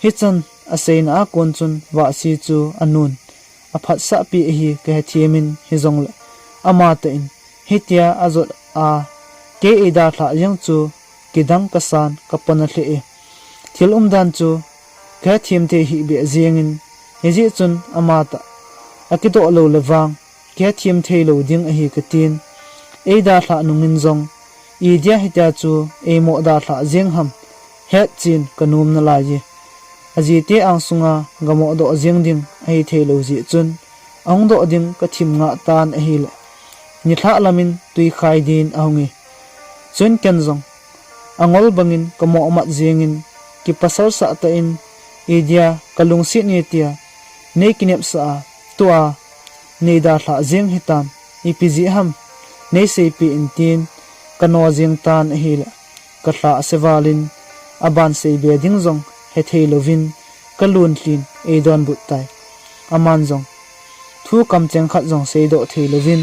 Hichan a seina a kon chun Vahsi chu a nun a phatsahpi ahi ka hethem in, hijongle ama tah in hitia a jot a kei ei dalhah jeng chu kidang ka san ka pon a lheh e. Thil umdan chu ka hethem thei hih beh jeng in, hijeh chun ama tah a kidoh lou le vang ka hethem thei lou ding ahi ka tin. Ei dalhah nungin jong, idia hitia chu ei mo dalhah jeng ham, hetchen ka num nalai e. A jite angsunga ga mo doh jeng ding ahi thei lou jeh chun, a hung doh ding ka thim ngah tan ahile, nilhah lamin tui khai din a hung e. Chuin ken jong a ngol bangin ka mo mat jeng in, kipasal sah tah in, idia ka lungset ni tia nei kinepsah a, tua nei dalhah jeng hitam, ipi jeh ham, nei seipi in tin ka no jeng tan ahile, ka lha a se val in, a ban sei be ding jong he thei louvin, ka lunlhin ei donbut tai. Aman jong thu kamcheng khat jong seidoh thei louvin,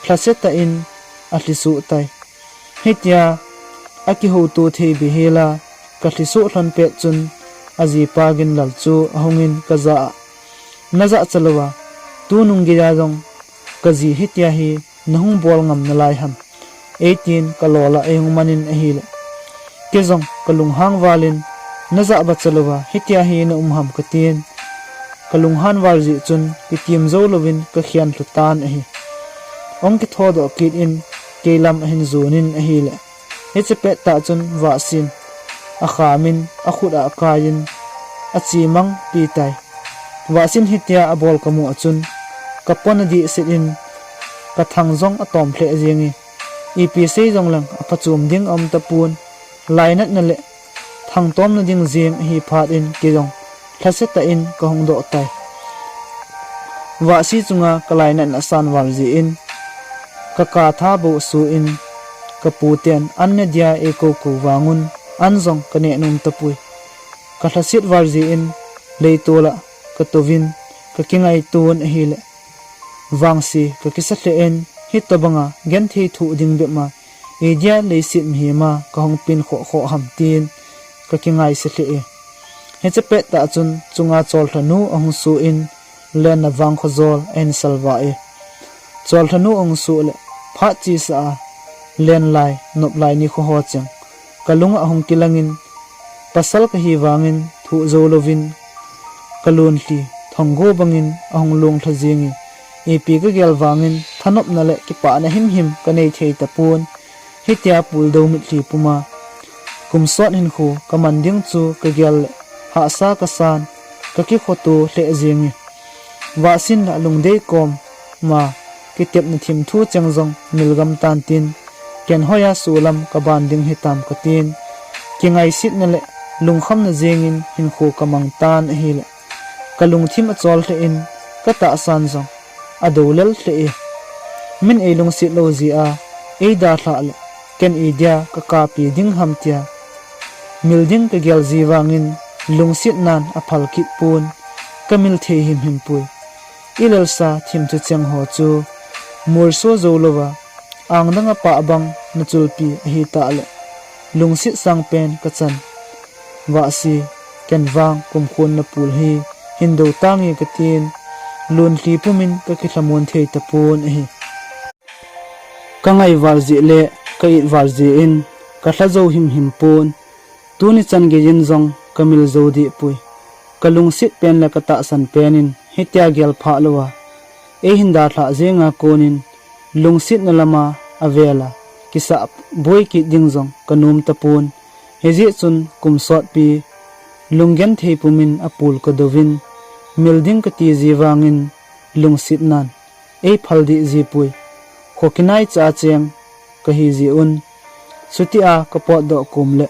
lhase tah in a lhisuh tai. Hitia a kihouto thei be hela, ka lhisuh lhon pet chun a jipa Ginlal chu a hungin ka jah a, na jahcha louva, tunung geija jong ka ji hitia hi na hung bol ngam nalai ham, eitin ka lol a ei hung manin ahile, kei jong ka lunghang val in, na jah bacha louva hitia hi na um ham, ka tin. Ka lunghan val jeh chun kitim jou louvin ka khen lhu tan ahi. Hung kithodoh kit in kei lam a hin jon in ahile, hiche pet tah chun Vahsin a kham in a khut a kai in a chemang pi tai. Vahsin hitia a bol ka mu a chun ka pon a dih set in ka thang jong a tom lheh jeng e. Ipi sei jong leng a phachom ding a um tapon, lainatna le thangtomna ding jeng ahi phat in kei jong lhase tah in ka hung doh tai. Vahsi chunga ka lainatna san val jeh in ka ka tha bou a su in, ka pu ten an ne dia ei kou kou vang un an jong ka neh nom tapoi. Ka lhaset val jeh in leitol a ka touvin ka kingaito un ahile, vangse ka kisa lheh in, hitobanga genthei thoh ding bep ma, idia leiset mihem a ka hung peng khoh khoh ham tin ka kingaise lheh e. Hiche pet tah chun chunga chollhanu a hung su in, lenna vang khojol ahin salvah e. Cholthanu ahung suh le phat chesa a lenlai noplai nikho ho cheng kalung ahung kilangin, pasal kahi vangin thoh jou louvin kalun lhi thonggo bangin ahung long lha jenge. Ipi kagel vangin thanopna le kipana himhim kanei thei tapon. Hitia puldou mitlhi puma kum sot hinkho kaman ding chu kagel le hahsa kasan, kakikhoto lheh jenge. Vahsin la lungdei koma kitepna thim thu cheng jong milgam tan tin, ken hoiya solam kaban ding hitam katin, kingaisitna le lungkhamna jengin hinkho kamang tan ahile, kalungthim achol lheh in katahsan jong adou lel lheh e. Min eilungset lou jeh a eidalhah le ken idia kakapi ding ham tia mil ding kagel ji vangin lungset nan aphal kit pon, kamil thei himhim poi. Ilelsa thim thu cheng ho chu molso jou louva, angdang a pah bang nachulpi ahitah le lungset sangpen kachan. Vahsi, ken vang kumkhonna pul hi hin dou tange katin, lun lhi pumin kakilhamon thei tapon ahi. Kangai val jeh le ka it val jeh in kalha jou himhim pon, tuni chan geiyin jong kamil jou deh poi. Kalungset pen le katahsan pen in hitia gel phah louva eihin dalhah jenga konin lungsetna lama avela kisah boi kit ding jong kanom tapon. Hijeh chun kum sotpi lunggenthei pumin apul kadouvin, mil ding kati ji vangin lungset nan eiphal deh ji poi. Kho kinaicha cheng kahi jeh un, chutia kapotdoh kom le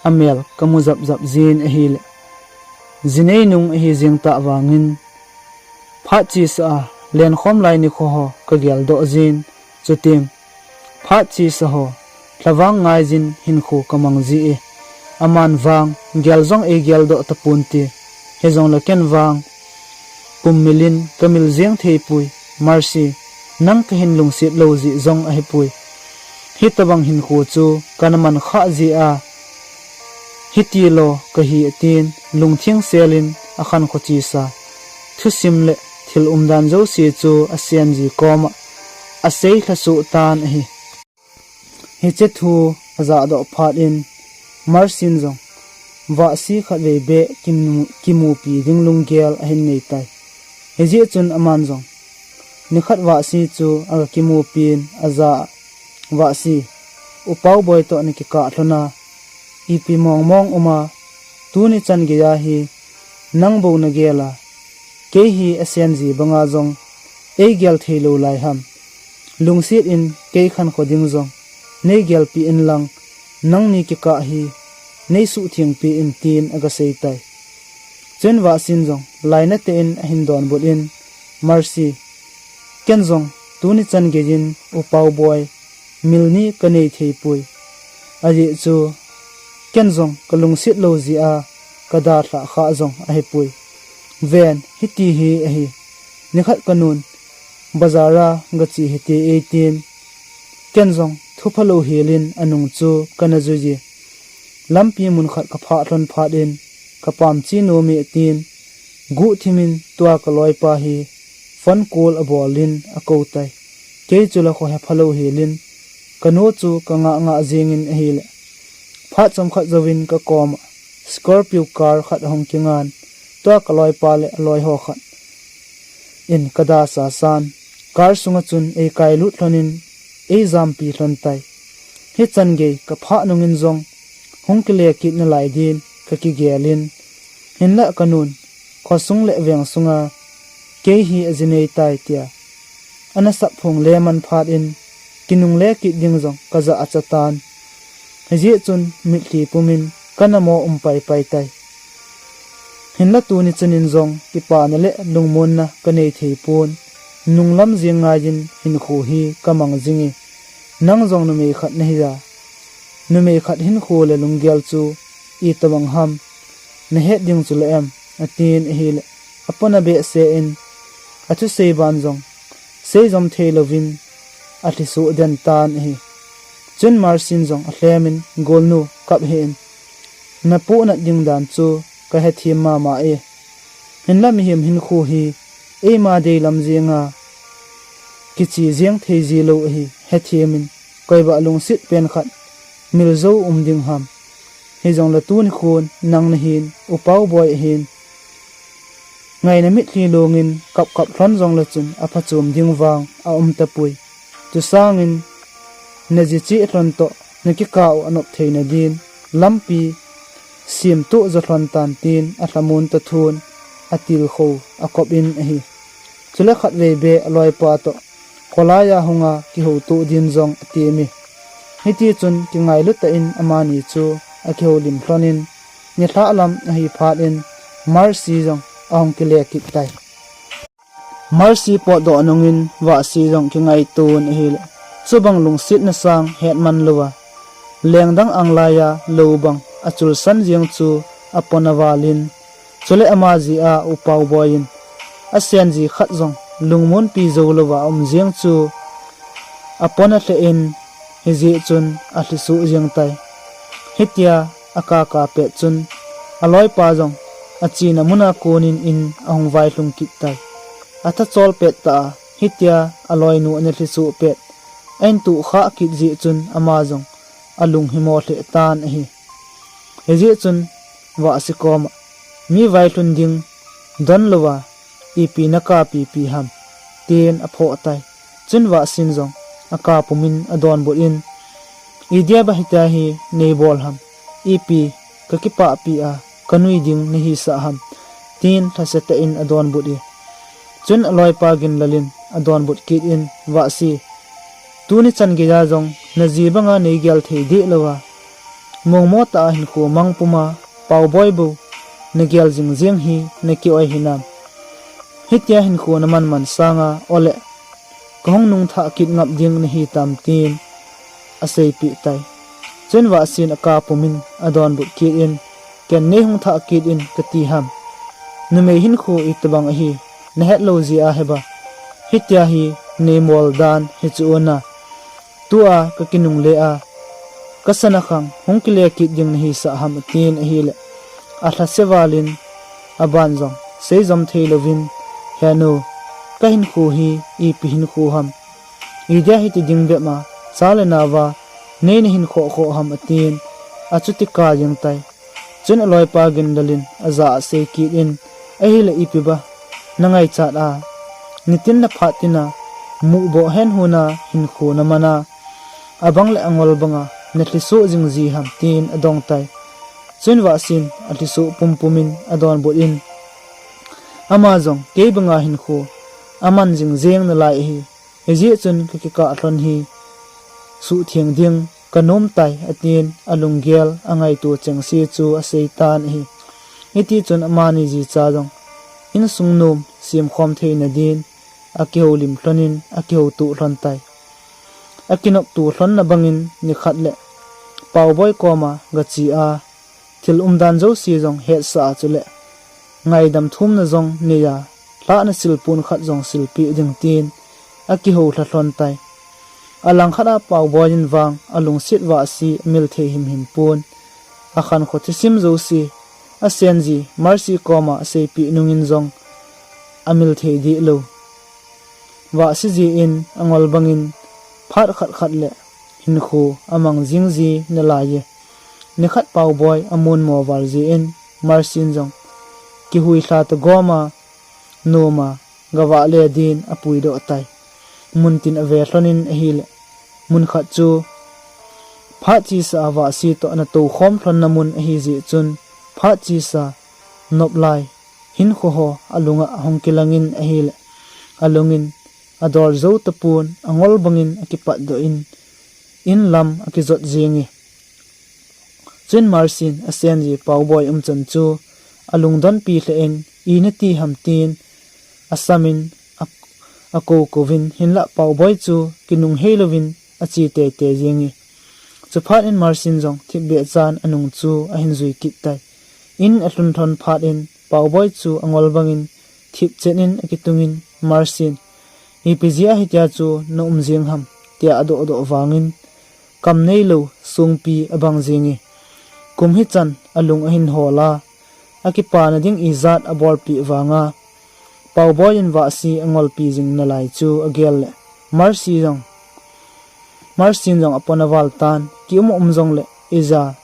amel kamu japjap jin ahile, jinei nung ahi jeng tah vangin, phat chesa a lenkhom lai nikho ho kageldoh jin, chuteng phat chesa ho lhavang ngaiyin hinkho kamang ji e. Aman vang gel jong eigeldoh taponte, hijongle ken vang kum milin kamil jeng thei poi. Mercy, nang kahin lungset lou jeh jong ahipoi. Hitobang hinkho chu kana man khah jeh a hiti lou kahi, atin lungtheng selin akhankho chesa thusim le thil umdan jouse chu asenji koma asei lhasoh tan ahi. Hiche thu ajahdoh phat in Mercy in jong Vahsi khatvei beh kimu-, kimupi ding lunggel ahin nei tai. Hijeh chun aman jong nikhat Vahsi chu aga kimupin aja a, Vahsi, U Paoboi toh nakikah lhona, ipi mongmong uma, tuni chan geiya hi nang bou nagel a, kei hi asenji banga jong eigel theilou lai ham. Lungset in kei khankho ding jong neigelpeh inlang, nangni kikah hi neisuhthengpeh in, tin aga sei tai. Chuin Vahsin jong lainatah in ahin donbut in, Mercy, ken jong tuni chan geiyin U Paoboi mil ni kanei thei poi. Ajeh chu ken jong kalungset lou jeh a kadalhah khah jong ahipoi. Ven, hiti hi ahi. Nikhat kanun bazar a gache hite eitin, ken jong thuphalou helin anung chu kana juije. Lampi mun khat kaphah lhon phat in kapam che nome, tin guhthimin tua kaloipa hi phone call abolin akou tai. Kei chu la kho hephalou helin kanu chu kangah ngah jengin ahile, phat chomkhat jouvin kakoma Scorpio car khat ahung kingan, tua kaloipa le aloiho khat in kada sasan, car sunga chun eikailut lhonin eijampi lhon tai. Hichan gei kaphah nungin jong hung kile kit nalai din kakigelin, hinlah kanun khosung le veng sunga kei hi ajinei tai tia ana sapphong le man phat in kinungle kit ding jong kajah achatan. Hijeh chun mitlhi pumin kana mo um paipai tai. Hinla tuni chanin jong kipana le lungmonna kanei theipon, nunglam jeng ngaiyin hinkho hi kamang jinge. Nang jong numei khat nahiya, numei khat hinkho le lunggel chu itobang ham nahet ding chule em, atin ahile, apona behseh in athusei ban jong seijom theilouvin alhisoh den tan ahi. Chun Mercyn jong alhemin, Golnu, kap hih in, napohnat ding dan chu kahethem mama e. Hinla mihem hinkho hi Eima deilam jenga kichi jeng thei ji lou ahi, hethem in, koiba lungset pen khat mil jou um ding ham. Hijongle tuni khun nang nahin, U Paoboi ahin, ngaina mitlhi lungin kap kap lhon jongle chun aphachom ding vang aum tapoi. Chusangin naji cheh lhon toh nakikah u anop theina din lampi semtoh jo lhon tan tin alhamon toh thun atilkhou akop in ahi. Chule khatvei beh aloipa toh kholai a hunga kihoutoh din jong atem e. Hitichun kingailu tah in amani chu akihoulim lhon in, nilhah lam ahi phat in Mercy jong ahung kile kit tai. Mercy potdoh nungin Vahsi jong kingaiton ahile, chubang lungsetna sang hetman louva, lengdang anglai a lou bang achulsan jeng chu apon aval in, chule ama jeh a U Paoboi in asen ji khat jong lungmonpi jou louva aum jeng chu apon alheh in, hijeh chun alhisoh jeng tai. Hitia akaka pet chun aloipa jong achena muna konin in ahung vailhung kit tai. Athachol pet tah a hitia aloinu ana lhisoh pet, ahin tohkhah kit jeh chun ama jong alung himo lheh tan ahi. Hijeh chun Vahsi koma, mi vailhun ding don louva ipi nakapipi ham, tin aphoh tai. Chun Vahsin jong akapumin adonbut in, idia ba hitia hi neibol ham, ipi kakipahpi a kanui ding nahisah ham, tin lhase tah in adonbut e. Chun aloipa Ginlal in adonbut kit in, Vahsi, tuni chan geija jong naji banga neigel thei deh louva, mongmo tah a hinkho mang puma Paoboi bou nagel jing jeng hi naki-oi hinam? Hitia hinkho naman man sanga ole kahung nungthah kit ngap ding nahitam, tin aseipeh tai. Chun Vahsin akapumin adonbut kit in, ken neihung thah kit in kati ham. Numei hinkho itobang ahi nahet lou jeh a hiba hitia hi neimol dan hichu una, tua kakinungle a kasana khang hung kile kit ding nahisah ham, atin ahile, alhase val in aban jong seijom thei louvin, Henu, kahinkho hi ipi hinkho ham, idia hiti ding bep a cha le nauva neina hin khoh khoh ham, atin achuti kap jeng tai. Chun aloipa Ginlal in ajah a asei kit in, ahile ipi ba nangaichat a, nitin le phat tina muboh hen huna hinkho naman a, abang le angol banga nalhisoh jing ji ham, tin adong tai. Chun Vahsin alhisoh pumpum in adonbut in, ama jong kei banga hinkho aman jing jeng nalai ahi. Hijeh chun kakikah lhon hi suhtheng ding kanom tai, atin alunggel angaito chengse chu aseitan ahi. Hitichun amani jicha jong insung nom semkhom theina din akihoulim lhon in akihoutoh lhon tai. Akinopto lhonna bangin nikhat le Paoboi koma gache a, thil umdan jouse jong hetsah a, chule ngaidam thumna jong nei a, lhahna silpon khat jong silpeh ding tin akihoulha lhon tai. Alangkhat a Paoboi in vang alungset Vahsi amil thei himhim pon, akhankho thusim jouse asenji Mercy koma aseipeh nungin jong amil thei deh lou. Vahsi jeh in angol bangin phat khat khat le hinkho amang jing ji nalai e. Nikhat Paoboi amonmo val jeh in Mercy in jong kihuilha tagom a, nom a, gavahle din apuidoh tai. Muntin ave lhon in ahile, mun khat chu phat chesa a Vahsi toh ana toukhom lhonna mun ahijeh chun, phat chesa noplai hinkho ho alunga ahung kilangin ahile, alungin adol jou tapon, angol bangin akipatdoh in, in lam akijot jenge. Chun Mercy in asenji Paoboi umchan chu alungdonpi lheh in, ina ti ham tin asamin, a, akoukouvin, hinlah Paoboi chu kinunghei louvin ache teitei jenge. Chuphat in Mercy in jong thipbeh chan anung chu ahin jui kit tai. In alhun lhon phat in Paoboi chu angol bangin thipchet in akitungin, Mercy in, ipi jeh a hitia chu naum jeng ham, tia adohdoh vangin, kam neilou songpi abang jenge. Kum hichan alung ahin hol a, akipana ding ijat abolpeh vanga, Pauboi in Vahsi angolpi jing nalai chu agel le Mercy jong, Mercy in jong apon aval tan, kium um jong le, ija,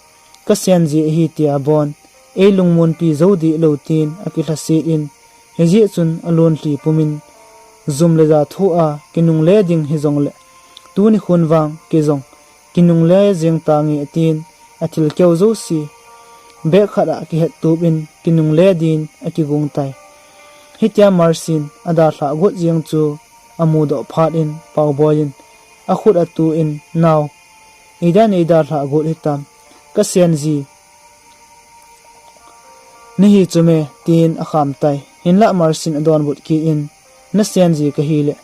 kasen ji ahi tia bon, ei lungmonpi jou dih lou tin akilhasit in, hijeh chun alun lhi pumin, jum le ja thu a kinungle ding hijong le, tuni khun vang kei jong kinungle jeng tange atin, athil keu jouse bag khat a kihet tup in kinungle din akigung tai. Hitia Mercy in adalhah got jeng chu amudoh phat in Pauboi in akhut atu in, nao, ida nei dalhah got hitam, kasen ji nahi chu me, tin akham tai. Hinlah Mercy in adonbut kit in, nasen ji kahi le,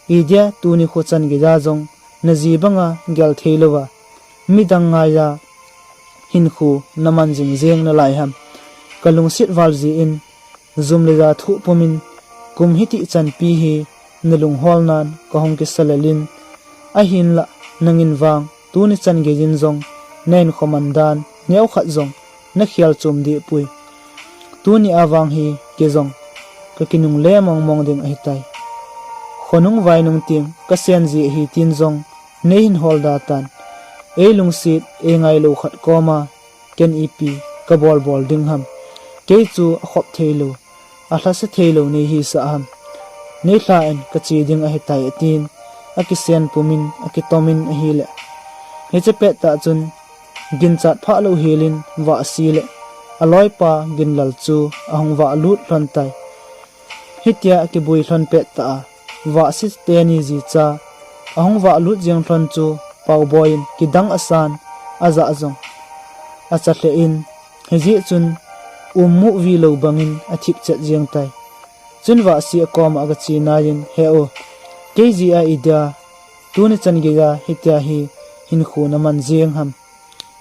idia tuni kho chan geija jong naji banga gel thei louva, midang ngaiya hinkho naman jing jeng nalai ham. Kalungset val ji in, jum le ja thu pumin, kum hiti chanpi hi nalung hol nan kahung kisa lel in, ahinlah nangin vang tuni chan geijin jong nahinkho man dan neokhat jong nakhel chom deh poi. Tuni a vang hi kei jong kakinungle mong mong ding ahitai. Khonung vainung teng kasen ji ahi tin jong neihin hol da tan. Ei lungset, ei ngailou khat koma ken ipi kabol bol ding ham. Kei chu akhop thei lou, alhase thei lou nei hisah ham. Neilha in kache ding ahitai, atin, akisen pumin, akitom in ahile, hiche pettah chun, ginchat phah lou hel in Vahsi le aloipa Ginlal chu ahung vahlut lhon tai. Hitia akibui lhon pettah a, Vahsi teni jicha ahung vahlut jeng lhon chu Pauboi in kidang asan, ajah jong acha lheh in, hijeh chun ummu vi lou bangin athip chet jeng tai. Chun Vahsi akoma agache nai in, he u, kei jeh a idia tuni chan geija hitia hi hinkho naman jeng ham.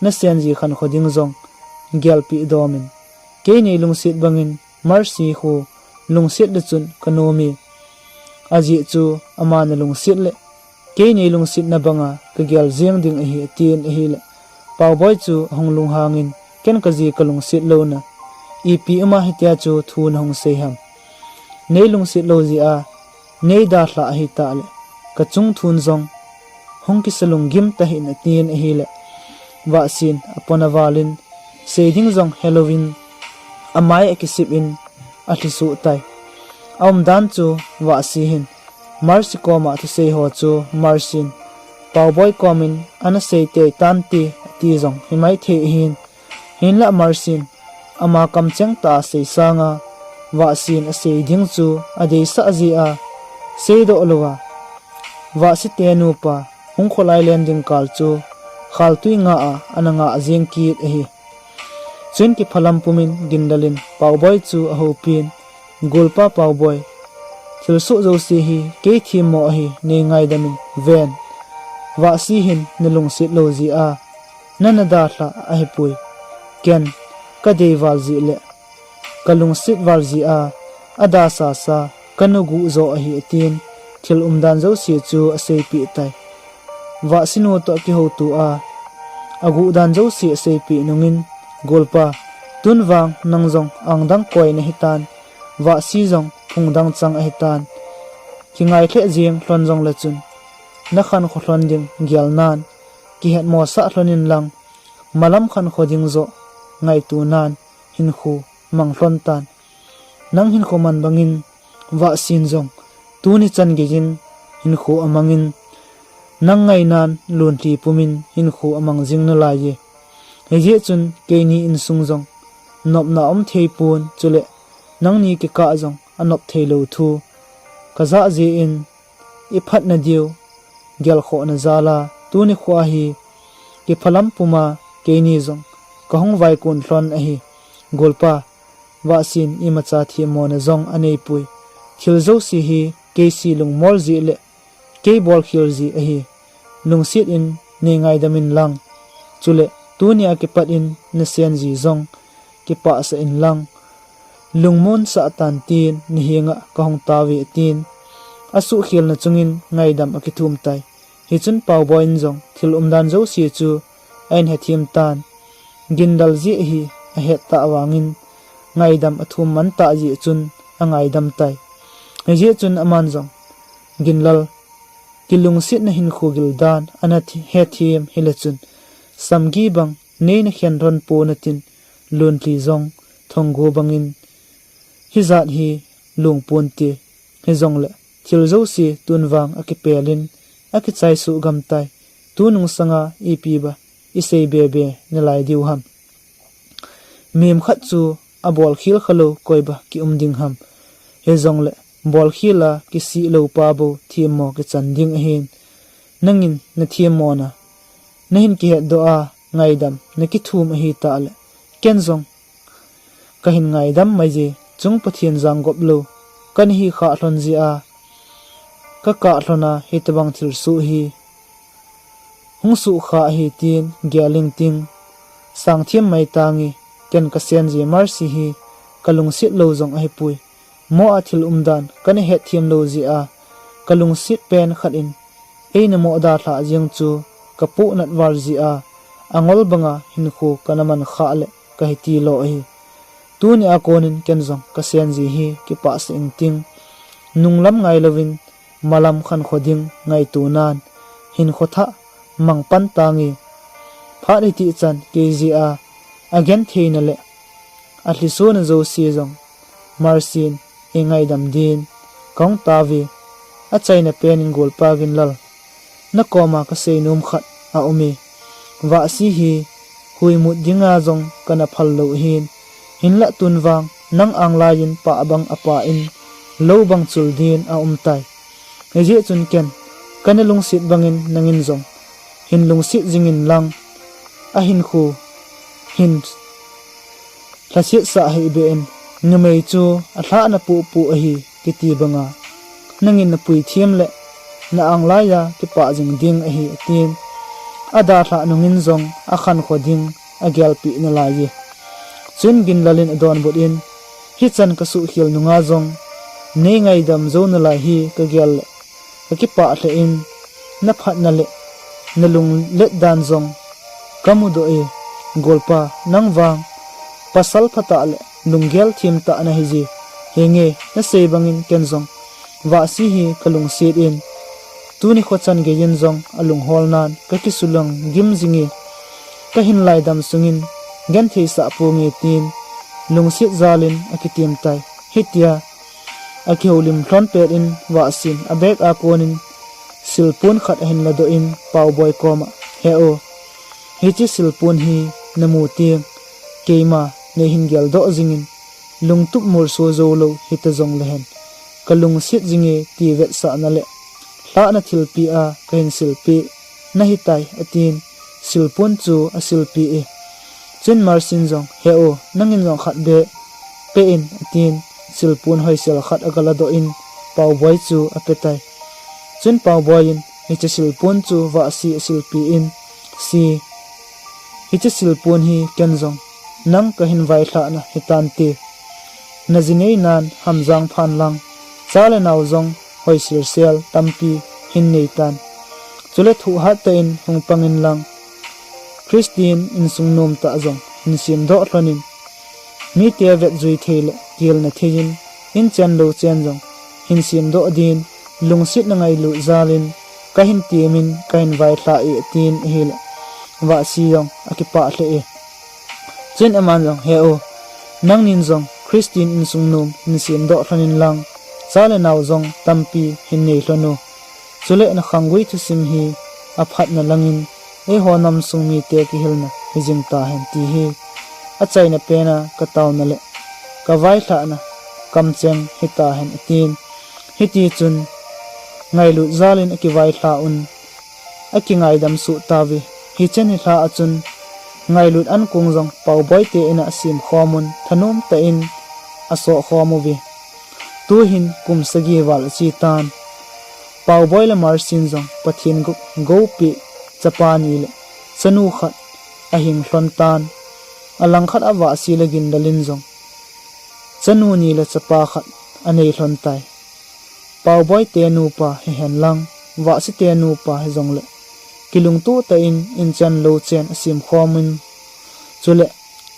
Nasen ji khankho ding jong gelpeh dom in. Kei nei lungset bangin Mercy khu lungset le chun kanom e. Ajeh chu ama nalungset le kei nei lungsetna banga kagel jeng ding ahi, atin ahile, Pauboi chu ahung lunghang in, ken kaji kalungset louna, ipi uma hitia chu thu nahung sei ham. Nei lungset lou jeh a nei dalhah ahitah le, kachung thun jong hung kisa lunggim tahih in, atin ahile, Vahsi in apon aval in, sei ding jong helouvin, amai akisip in, alhi suh tai. Aumdan chu Vahsi hin Mercy koma thusei ho chu Mercy in Pauboi komin ana sei tei tante ati jong himai thei ahin, hinlah Mercy in ama kamcheng tah a sei sanga Vahsi in asei ding chu adeisah jeh a seidoh louva, Vahsi te nupa hung kholai len ding kal chu khaltui nga a ana ngah jeng kit ahi. Chuin kiphalam pumin Ginlal in Pauboi chu ahoupin, golpa Pauboi, thilsoh jouse hi kei themmo ahi, nei ngaidam in ven. Vahsi hin nalungset lou jeh a nana dalhah ahipoi. Ken kadei val jeh le kalungset val jeh a adasasa kanuguh joh ahi, atin thil umdan jouse chu aseipeh tai. Vahsinu toh akihouto a, aguhdan jouse aseipeh nungin, golpa, tun vang nang jong angdang koi nahitan, Vahsi jong phungdang chang ahitan. Kingai lheh jeng lhon jongle chun, nakhankho lhon ding gelnan kihetmosah lhon inlang, malam khankho ding joh ngaito nan hinkho mang lhon tan. Nang hinkho man bangin, Vahsin jong tuni chan geijin hinkho amangin, nang ngainan lunlhi pumin hinkho amang jing nalaiye. Hijeh chun keini insung jong nopna aum theipon, chule nangni kikah jong anop theilou thu kajah jeh in, iphatna diu gelkhohna jal a tuni khoa hi kiphalam puma keini jong kahung vaikun lhon ahi. Golpa, Vahsin imacha themmona jong aneipoi. Thil jouse hi keise lungmol jeh le kei bolkhel jeh ahi. Lungset in nei ngaidam inlang, chule tunia kipat in nasen ji jong kipahsah inlang, lungmonsah tan tin nahenga kahung tauve, atin. Asuhkhelna chungin ngaidam akithum tai. Hichun Paoboi in jong thil umdan jouse chu ahin hethem tan. Gindal jeh hi ahet tah vangin ngaidam athum man tah jeh chun angaidam tai. Hijeh chun aman jong, Ginlal, kilungsetna hinkho gildan ana thi-, hethem hile chun, samgi bang nei nakhen lhon pon natin, luntli jong thonggo bangin, hijat hi lungponte, hijongle thil jouse tun vang akipelin, akichai suh gamtai, tunung sanga ipi ba isei bebe nalai diu ham. Mihem khat chu abolkhel khalou koi ba kium ding ham. Hijongle bolkhel a kisih lou pa bou themmo kichan ding ahin. Nangin nathemmona nahin kihetdoh a ngaidam nakithum ahitah le, ken jong kahin ngaidam mai je, chung Pathen janggop lou kana hi khah lhon jeh a, kakah lhon a hitobang thilsoh hi hung soh kha ahi tin gel ing ting, sangthem mai tange, ken kasen je Mercy hi kalungset lou jong ahipoi. Mo a thil umdan kana hetthem lou jeh a, kalungset pen khat in eina mo dalhah jeng chu kapohnat val jeh a, angol banga hinkho kana man khah le kahi tilo ahi. Tuni a konin ken jong kasen ji hi kipah sah ing ting. Nunglam ngai louvin malam khankho ding ngaito nan, hinkho thah mang pan tange. Phat hiti chan kei jeh a agentheina le alhisona jouse jong Mercy in eingaidam din kahung tauve. Achaina pen in Golpa Ginlal, nakoma kasei nom khat aume. Vahsi hi huimut dinga jong kana phal lou ahin, hinlah tun vang nang anglai in pah bang apah in, lou bang chul din aumtai. Hijeh chun ken kana lungset bangin nangin jong hin lungset jing in lang, ahinkho hin lhasetsah hih beh in, numei chu alhahna popo ahi kiti banga nangin napui them le na anglai a kipah jing ding ahi, atin. Adalhah nungin jong akhankho ding agelpeh nalai e. Chuin Ginlal in adonbut in, hichan kasuhkhel nunga jong nei ngaidam jou nalai hi kagel le kakipah lheh in, naphatna le nalunglet dan jong kamudoh e. Golpa, nang vang pasal phatah le lunggel themtah nahi je. Henge, nasei bangin ken jong Vahsi hi kalungset in, tuni kho chan geiyin jong alunghol nan kakisulang gim jing e. Kahin laidam sungin gentheisah ponge, tin lungset jal in akitem tai. Hitia akihoulim lhon pet in Vahsin abag a konin silpon khat ahin ladoh in Paoboi koma, He o, hiche silpon hi namu teng keima neihin geldoh jingin, lungtup molso joulou hita jonglehen, kalungset jinge ti vetsahna le lhahna thilpeh a kahin silpeh nahitai, atin silpon chu asilpeh e. Chuin Mercy in jong, He o, nangin jong khat beh peh in, atin silpon hoisel khat agaladoh in Paoboi chu apetai. Chuin Paoboi in hiche silpon chu Vahsi asilpeh in, Se, hiche silpon hi ken jong nang kahin vailhahna hitante. Naji neinan hamjang phan lang, cha le nao jong hoiselsel tampi hin neitan. Chule thohhat tah in hung pangin lang, Christian insung nomtah jong hin semdoh lhonin, mite vetjui thei le tilna theiyin, inchen louchen jong hin semdoh din, lungsetna ngailut jalin kahin temin kahin vailhah e, atin ahile Vahsi jong akipah lheh e. Chuin aman jong, He o, nangnin jong Christian insung nom hin semdoh lhonin lang, cha le nao jong tampi hin nei lhon o. Chule nakhanggui thusim hi aphatna langin eiho namsung mite kihilna hijing tahen, ti hi achaina pena kataona le kavailhahna kamcheng hitahen, atin. Hitichun ngailut jalin akivailhah un, akingaidam soh tauve. Hichen hilhah a chun ngailut ankong jong Paoboi te in'a asemkhom un, thanom tah in asohkhom uve. Tuhin kum sagi val achetan. Paoboi le Mercy in jong Pathen gou, goupeh chapa ni le chanu khat ahing lhon tan. Alangkhat a Vahsi le Ginlal in jong chanu ni le chapa khat anei lhon tai. Paoboi te nupa hihen lang, Vahsi te nupa hijongle kilungtoh tah in inchen louchen asemkhom un, chule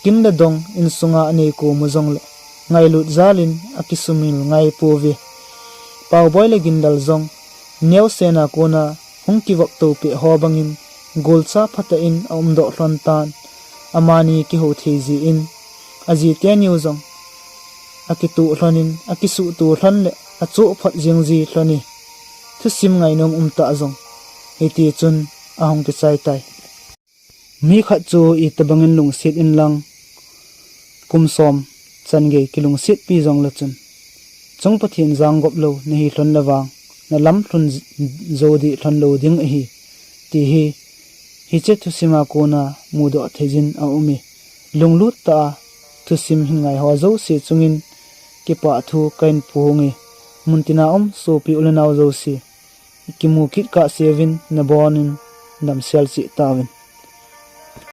kin le dong insunga anei kom u jongle ngailut jalin akisumil ngai pouve. Paoboi le Gindal jong neosen a kona hung kivop to peh ho bangin golcha phatah in aumdoh lhon tan, amani kihou thei jeh in ajiteniu jong akitoh lhonin, akisuhto lhon le achoh phot jeng ji lhon e. Thusim ngainom umtah jong hitichun ahung kichai tai. Mi khat chu itobangin lungset inlang, kum som chan gei kilungsetpi jongle chun, chung Pathen janggop lou nahi lhon le vang, nalam lhun jou deh lhon lou ding ahi, ti hi hiche thusim a kona mudoh theijin aume. Lunglut tah a thusim hin ngaiho jouse chungin kipah thu kahin phonge. Muntina um sopi u le nao jouse, ikimu kit kahseuvin nabonun damsel cheh tauvin.